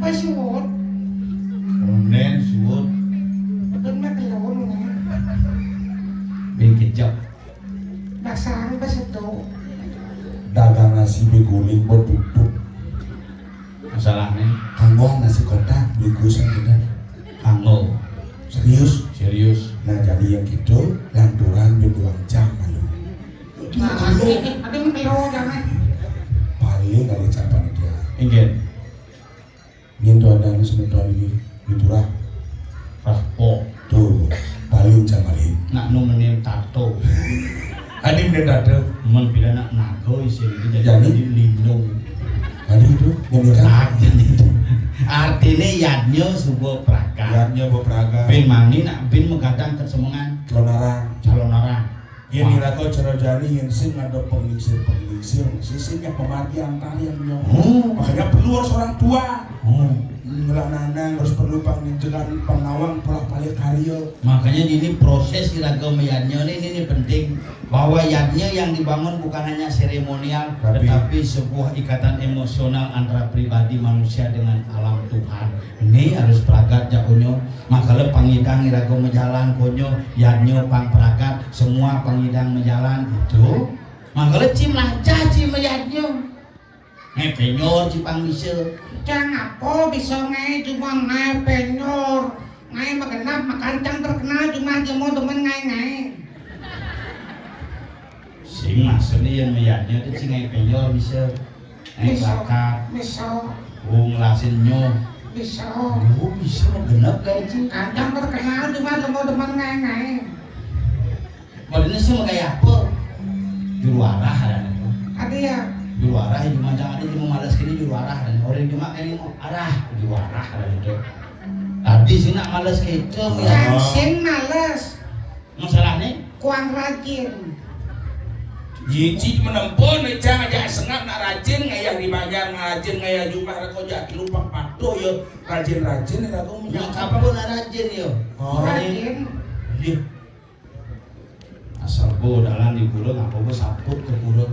Pas suwut. Onen suwut. Bener kelon. Bin kejap. Dasar pas itu. Dagang nasi biguling buat tutup. Masalahnya kanggo nasi kotak bungkusan kita. Kanggo. Serius? Serius. Nah, jadi yang gitu lanturan duang jam malu. Nah, ada yang keliru jangan. Paling ada ucapan dia. Inggih. Nyen tuh ada anu semeton ini diturah. Rahpo. Tuh, paling jam paling. Nak nu menim tato. Adi menim tato. Mun pila nak nago isi ini jadi, jadi lindung. Adi itu yang nikah. Artinya yadnya subuh praga. Yadnya subuh praga. Bin mani nak bin megadang kesemengan. Calon orang. Calon orang. Yén iraga cara jani yén sing ada penglingsir-penglingsir, sing sing yang pemargi antarian yo. Hmm. Makanya perlu harus orang tua. Hmm. Ngelah nanang harus perlu panginjekan pengawang pola balik karya. Makanya ini proses iraga meyadnya ini, ini penting bahwa yadnya yang dibangun bukan hanya seremonial. Tapi tetapi sebuah ikatan emosional antara pribadi manusia dengan alam Tuhan. Ini harus pragat jak unyo. Makala pangidang iraga majalan konyo, yadnya pang pragat, semua pangidang majalan itu. Makala ci melajah ci mayadnya. Ngai penyor ci pang bisa. Cang apa bisa ngai cuma ngai penyor. Ngai magenap makan cang terkenal cuma jemo demen ngai-ngai. Sing maksudnya yang mayadnya itu ci ngai penyor bisa. Ngai bakat. Bisa. Oh, ngelasin nyo. Bisa. Oh, bisa mah genep kayak ci. Kadang terkenal cuma demen-demen ngai-ngai. Padahal sih mau kayak apa? Juru arah ada itu. Ada ya? Juru arah yang cuma jangan ada cuma malas kini juru arah ada. Orang cuma kayak arah juru arah ada itu. Tadi sih nak malas kayak itu ya. Yang sing malas. Masalahnya? Kuang rajin. Yiji menempo nih cang aja sengap nak rajin ngayah di banjar nak rajin ngayah jumah reko jak lupa patuh ya rajin-rajin ya aku minyak apa pun nak rajin ya. Oh. Rajin. Iya. Asal bo dalan di pura ngapa bo saput ke pura.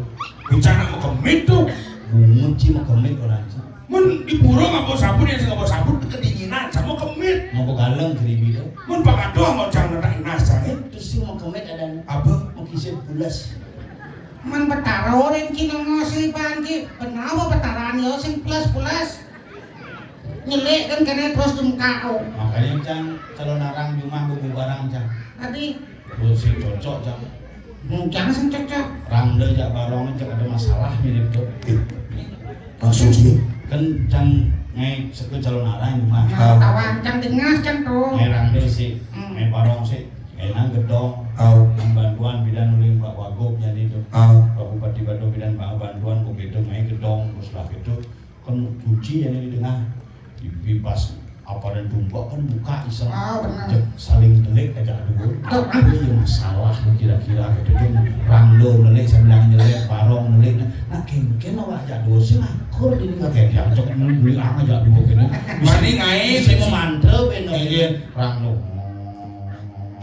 Bocah nak mekemit tuh. Bungut ci mekemit orang ci. Mun di pura ngapa saput ya sing ngapa saput kedinginan sama kemit. Ngapa galeng keribi tuh. Mun pakato mau cang netak inas cang eh. Terus sing mekemit ada apa? Mekisip pulas. Man betaro rin ci nengos riban ci. Benar apa betaran ya sing pulas-pulas. Nyelik kan kene terus tumkak oh. Makanya cang kalau narang jumah bubu barang cang. Tadi. Terus sing cocok cang. Muncang sing cocok. Rangda jak barong cak ada masalah mirip tuh. Maksudnya? Kan cang ngai seke calon arah jumah. Nah, tawan cang dengas cang tuh. Ngai rangda sih, hmm. Ngai barong sih, ngai nang gedong. Au. Nang bantuan bidan uling Pak Wagub jadi tuh. Au. Pak Bupati Badung bidan Pak bantuan begitu ngai gedong terus lah gitu. Kan kunci yang di tengah bebas Apa dan tumpek kan buka iseng. Ah, bener. Jek saling delik aja dulu. Tuh. Apa yang masalah kira-kira gitu, jek ranglo delik sambil nyelet, barong delik. Nah, nah, kengken awak aja dulu sih ngakur ini nggak kayak diajak beli aja dulu kene. Mending ae sih mau mantel ben. Iya. Ranglo.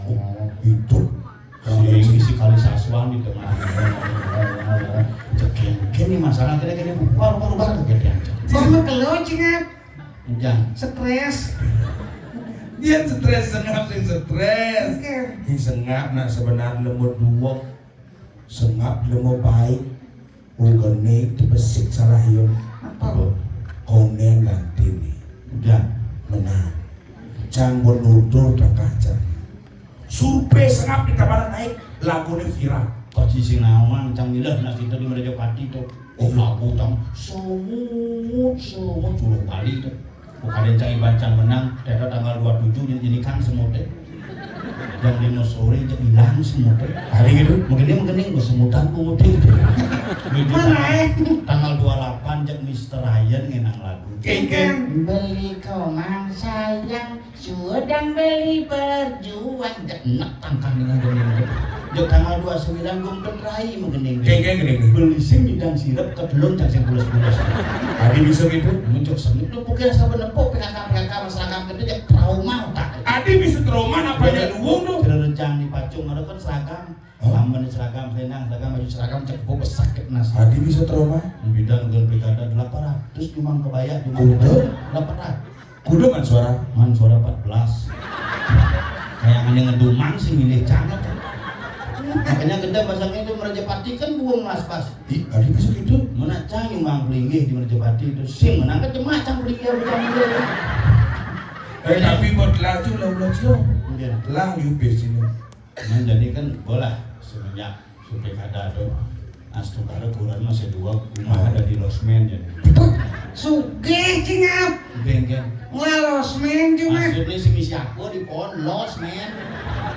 Oh, hidup. Kalau isi kali saswan di tengah. Cek kengken nih masalah kira-kira baru-baru baru kira-kira. Sama kelo, Cingap. Ujang. Stres. Dia stres, sengap sing stres. Oke. Sing sengap nak sebenarnya lemo duwek. Sengap lemo baik. Ugene tebesik salah yo. Apa? Konen ganti nih. Ujang. Menang. Cang bonurdur tengah cang. Survei sengap di Tabanan naik, lagune viral. Kok sing nawang cang milih nasi tadi Merajapati tuh. Oh, lagu tang semut, semut suruh Bali tuh. Bukan yang cang iban cang menang, ternyata tanggal dua tujuh jadi, jadi kan semut deh. Jam lima sore jadi hilang semut deh. Hari gitu, mungkin dia mungkin gue semutan gue mudik. Mana eh? Tanggal dua delapan jek Mister Ryan ngenang lagu. Kengken. Beli komang sayang, sudah beli berjuang. Jek enak tangkang dengan gini. Jek tanggal dua sembilan gue mungkin rai mungkin. Kengken gini. Beli sing nyidang sirep ke belum cak sing pulas-pulas. Tadi bisa gitu. Muncul sengit lu pokoknya sabar nepuk P K K P K K masyarakat itu jek trauma tak. Tadi bisa trauma apa ya luwung tuh? Cerejang di pacung ada kan seragam. Hah? Lamun seragam, selendang seragam, baju seragam, cek bobos sakit nas. Adi bisa trauma? Bidan gal pilkada delapan ratus cuma kebaya cuma. Kuda? Delapan ratus. Kuda man suara? Man suara empat belas. Kayak hanya ngedumang sih milih canget. Makanya gede pasang itu Merajapati kan buang las pas. Ih, Adi bisa gitu? Mana cang nyumbang pelinggih di Merajapati itu sing menang kan cuma cang pelinggih bukan dia. Eh, tapi buat laju lah ulah cio. Iya. Lah you base ini. Nah, jadi kan bola semenjak supaya kada tuh. Nah, setungkara kurang masih dua rumah ada di losmen jadi. Sugih, Cingap. Geng-geng. Wah, losmen cuma. Maksudnya si misi aku di pohon losmen.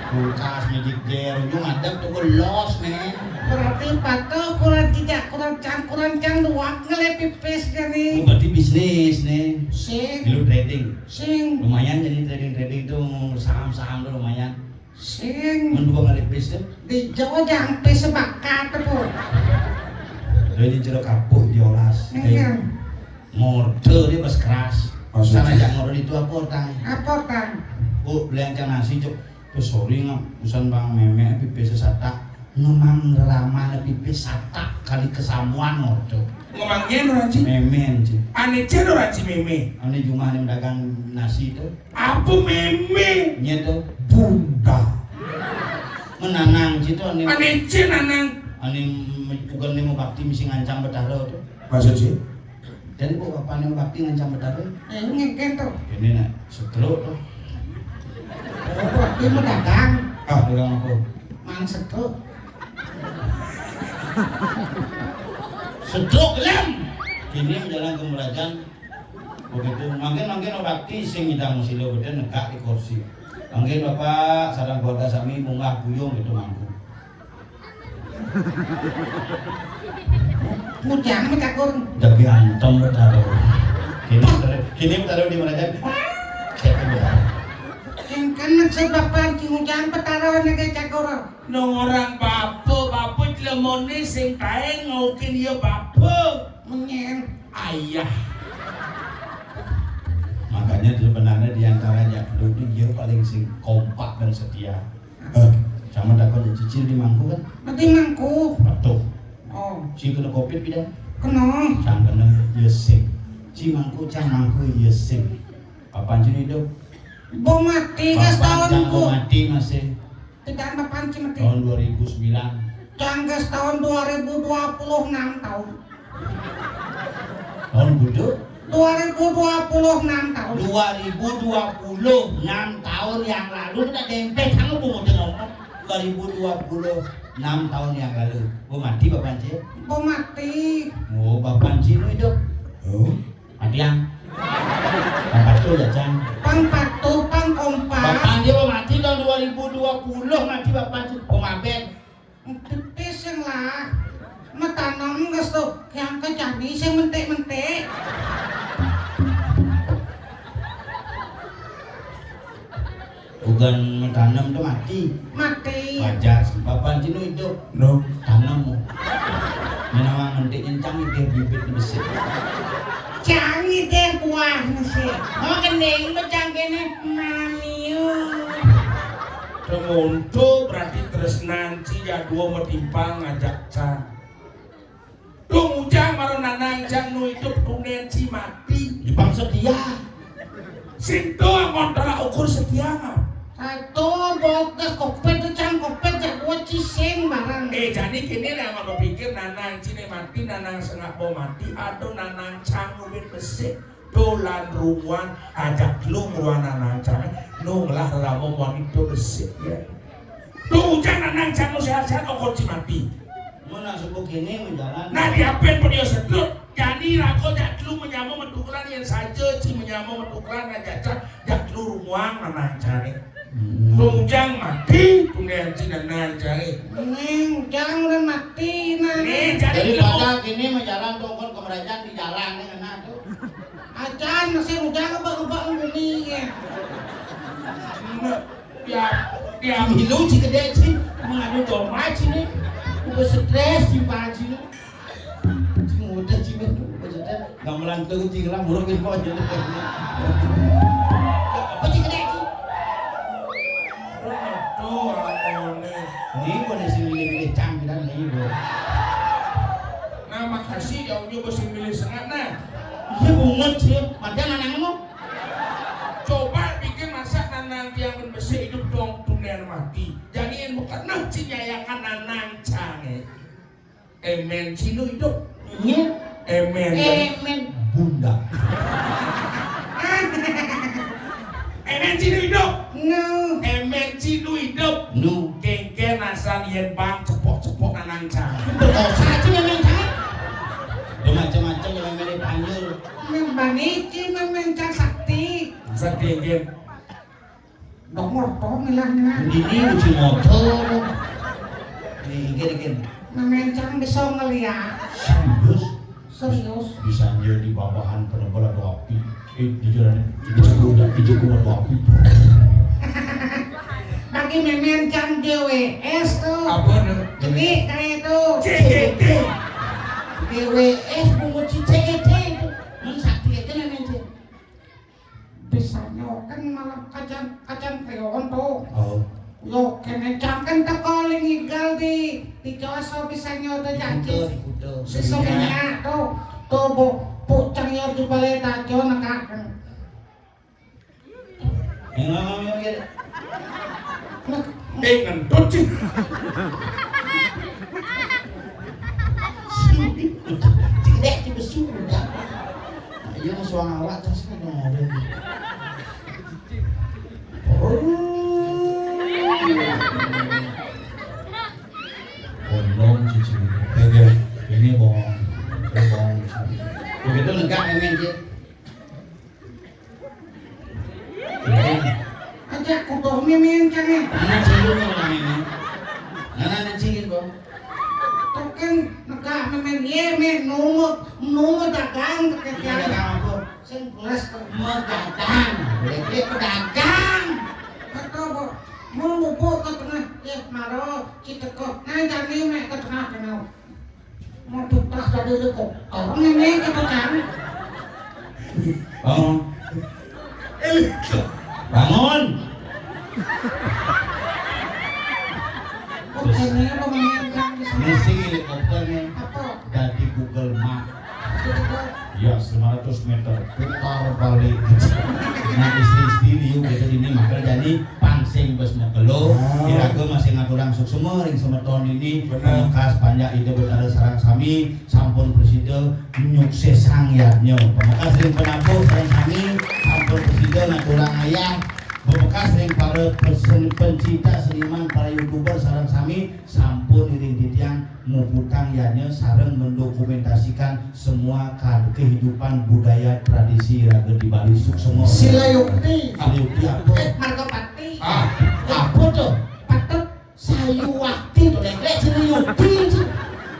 Kulkas, magic jar, ujung adab tuh gue losmen. Berarti patuh kurang jejak, kurang cang, kurang cang duak ngelih pipis gini. Oh, berarti bisnis nih. Sing. Dulu trading. Sing. Lumayan jadi trading-trading tuh saham-saham tuh lumayan. Sing. Mun dua kali pis tuh. Di Jawa jang pis sebakat tuh. Dia di jero kapuk diolas. Iya. Ngorde dia pas keras. Maksudnya? Sana jangan ngorde itu apa tang? Apa tang? Bu, beli ancang nasi cuk. Tuh sorry ngap, usan bang meme pipis sesata. Memang rama pipis sata kali kesamuan ngorde. Ngomong yen ora ci? Memen ci. Ane cen ora ci meme. Ane jumah ane dagang nasi itu. Apa meme? Nye to. Bunda. Menanang ci to ane. Ane ci nanang. Ane bukan ane mau bakti mesti ngancam Betara to. Maksud sih? Dan kok apa ane bakti ngancam Betara? Eh, ngeken to. Ini nak setruk to. Oh, bakti mau dagang. Ah, dagang apa? Mang setruk. Setruk lem. Ini jalan ke Merajan. Begitu, mangkin-mangkin bakti sing nyidang sila gede negak di kursi. Mangkin Bapak sareng keluarga sami munggah buyung gitu mangku. Mujang metakur. Dagi antem betaro. Kini betaro, kini betaro di mana aja? Kini betaro. Yang kan maksud Bapak di mujang betaro nege cakur. Nang orang bapa, bapa jelemone sing tae ngaukin ya bapa. Menyen. Ayah. Makanya sebenarnya di antara jadul itu dia paling sing kompak dan setia. Eh, sama takon cicil di mangku kan? Berarti mangku. Betul. Oh. Si kena covid bida. Kena. Cang kena ya sing. Si mangku cang mangku ya sing. Papan sini hidup. Bo mati ke setahun ku. Mati masih. Tidak papan mati. Tahun dua ribu sembilan. Cang ke setahun dua ribu dua puluh enam tahun. Tahun buduk? Dua ribu dua puluh enam tahun. Dua ribu dua puluh enam tahun yang lalu kita dempet sama bu mau ngomong. Dua ribu dua puluh enam tahun yang lalu. Bu mati Bapak Cik? Bu mati. Oh, Bapak Cik hidup. Oh. Mati yang. Pang patuh ya, Cang. Pang patuh, pang kompak. Bapak dia mau mati tahun dua ribu dua puluh, mati Bapak Cik. Mau maben. Pipis yang lah. Metanom nges tuh, yang kejani sing mentik-mentik. Kan matanem to mati. Mati. Wajar, sebab cino idup. No. Tanem. Menawa ngentik nyencang, idih bibit besik. Cang idih buah besik. Oh, kening becang kene, maniu. Temonto berarti tresnan ci jadua matimpang ngajak cang. Dong ujang mara nanang cang nu idup, tunden ci mati. Ipang setia. Sinto amun tolak ukur setia mah. Sato boga kopet, cang kopet, jak dua cising barang. Eh, jani kini lah amun bapikir nanang ci ne mati, nanang sengak bo mati, atau nanang cang ubin besik. Dolan rumuan ajak lu ngruan nanang cang, nu ngelah rerama muani to besik, ya. Tu ujang nanang cang nu sehat-sehat, okon ci mati. Mun nak subuh kini menjalan. Nah, diapin pun dia sedut. Jani raga jak lu menyama metukeran, yang saja ci menyama metukeran, nah, jajak jak lu rumuan nanang cang. Hmm. Ujang mati, tunden ci nanang cang. Ning, ujang udah mati, nah. Nih, jadi daripada kini menjalan, tongkon kemerajan di jalan, nih, kena tuh. Acan, masih ujang ngebak-ngebak bumi, ya. Nah, ya, ya. Milu ci gede, ci. Mengadu domba, ci, nih. Udah stres, ci, Pak, ci, nih. Ci, udah, ci, udah stres. Gamelan tuh, ci, lah, buruk, ci, kok, jadi. Apa, ci, gede, ci? Tuh, aneh. Ini gua nih, sing milih-milih canggiran, nih, gua. Nah, makasih, ya, Unyu, gua sing milih sengat, nah. Iya, bungut, sih. Mati anak-anakmu. Coba pikir, masa nanang tiang mun besik idup, dong, tunden mati. Jadi, yang bukan, nah, ci nyayangan nanang cang, eh. Emen ci nu idup. Iya. Emen. Emen. Bunda. Emen ci nu idup. Nu. Emen ci nu idup. Nu. Kengken asan yen bang cepok-cepok nanang cang. Berdosa ci nanang cang. Udah macam-macam yang emen dipanggil. Membani ci memen cang sakti. Sakti, kengken. Dok motor milahnya. Ini uji motor. Nih, gini, gini. Memencang bisa ngeliat. Serius? Serius. Bisa aja di babahan penebel ada api. Eh, di jalan itu udah hijau gua ada api. Bagi memencang G W S tuh. Apa tuh? Jadi kayak itu. C G T. G W S bungut si C G T itu. Mun sakti aja memencang. Bisa nyoken malah kacang, kacang krion tuh. Oh. Yo, kene cangken teko ling igal di, di Jawa bisa nyoto janji. Di Kuta, di Kuta. Bisa minyak tuh. Tuh, bu, pucang yo di balai tajo nekaken. Yang lama yang gitu. Nah, eh, ngentut sih. Tidak, tidak sudah. Ayo, suang awak, tas kan ada. Oh. Kondom, cici. Oke, ini bohong. Ini bohong. Begitu negak, emen, Cik. Aja kudohnya, men, cang, eh. Mana cium orang ini? Mana ada cium, Bang? Token negak memen ye, men, nunggu, nunggu dagang, Iya, dagang apa? Sing pulas tuh. Megadang. Boleh dia pedagang. Kata, Bang, mau bubuk ke tengah, ya, maro, citeko. Nah, jani, mek, ke tengah, kenal. Mau tutah tadi lu kok. Orang ini, kata, kan? Bangun. Bangun. Bukannya apa, men, kan? Ini sih helikopter nih. Apa? Dari Google Map. Ya, lima ratus meter putar balik. Nah, istri-istri liu gitu ini, maka jadi pangsing bes mekelo. Ah. Iraga masih ngaturang suksma ring semeton ini. Benar. Pamekas panjak Ida Betara sareng sami sampun prasida nyuksesang yadnya. Pamekas ring penabuh sareng sami sampun prasida ngaturang ayah. Pamekas ring para pesen-, pencinta seniman, para YouTuber sareng sami sampun iring titiang muputang yadnya sareng mendokumentasikan semua ka-, kehidupan budaya tradisi raga di Bali. Suksma. Sila yukti. Sila yukti apa? Eh, marga pati. Ah, apa tuh? Patut sayu wakti tuh, lek, lek sila yukti sih.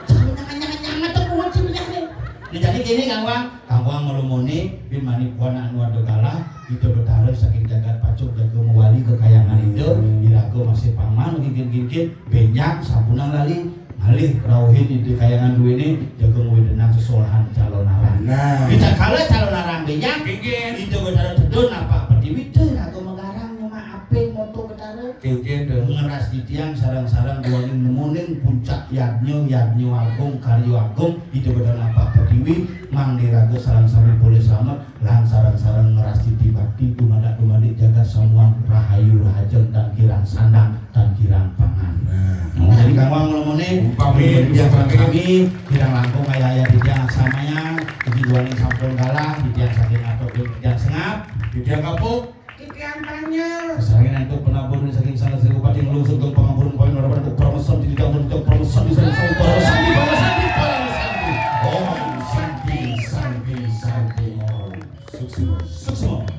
Jangan, jangan, jangan, jangan tuh buat sih, jangan. Nah, jadi kéné Kang Wang, Kang Wang nglumoni, bin mani puan anu ada galah, Ida Betara saking jagat pacuk jaga mawali kekayangan Ida, iraga masih paman gingkin-gingkin, bénjang sampunang lali, ngalih rauhin Ida kayangan duéné, jaga ngwédénang sesolahan calonarang. Nah. Ritatkala calonarang bénjang, Gingkin. Ida Betara tedun napak pertiwi, iraga magarang nyemak aping moto Betara. Gingkin, Dul. Ngeras titiang sareng-sareng duaning nemoning puncak yadnya, yadnya agung, karya agung, Ida Betara napak pertiwi, mangda iraga sareng sami polih slamet, lan sareng-sareng ngeras titi bakti, dumadak-dumadik jagat samuan rahayu rahajeng tan kirang sandang, tan kirang pangan. Nah. Nah, jadi Kang Wang nglumoni, Umpami, titiang umpami. Kami, kirang langkung ayah-ayah titiang aksamayan, iki duaning sampun galah, titiang saking atur, titiang sengap. Titiang kapuk. Titiang panjel. Sarengin antuk penabur saking Sang Sri Bupati nglungsur geng pangampura pawin warapan kok paramasanti titiang titiang paramasanti sareng sareng paramasanti paramasanti paramasanti. Om Santi Santi Santi Om. Suksma. Suksma.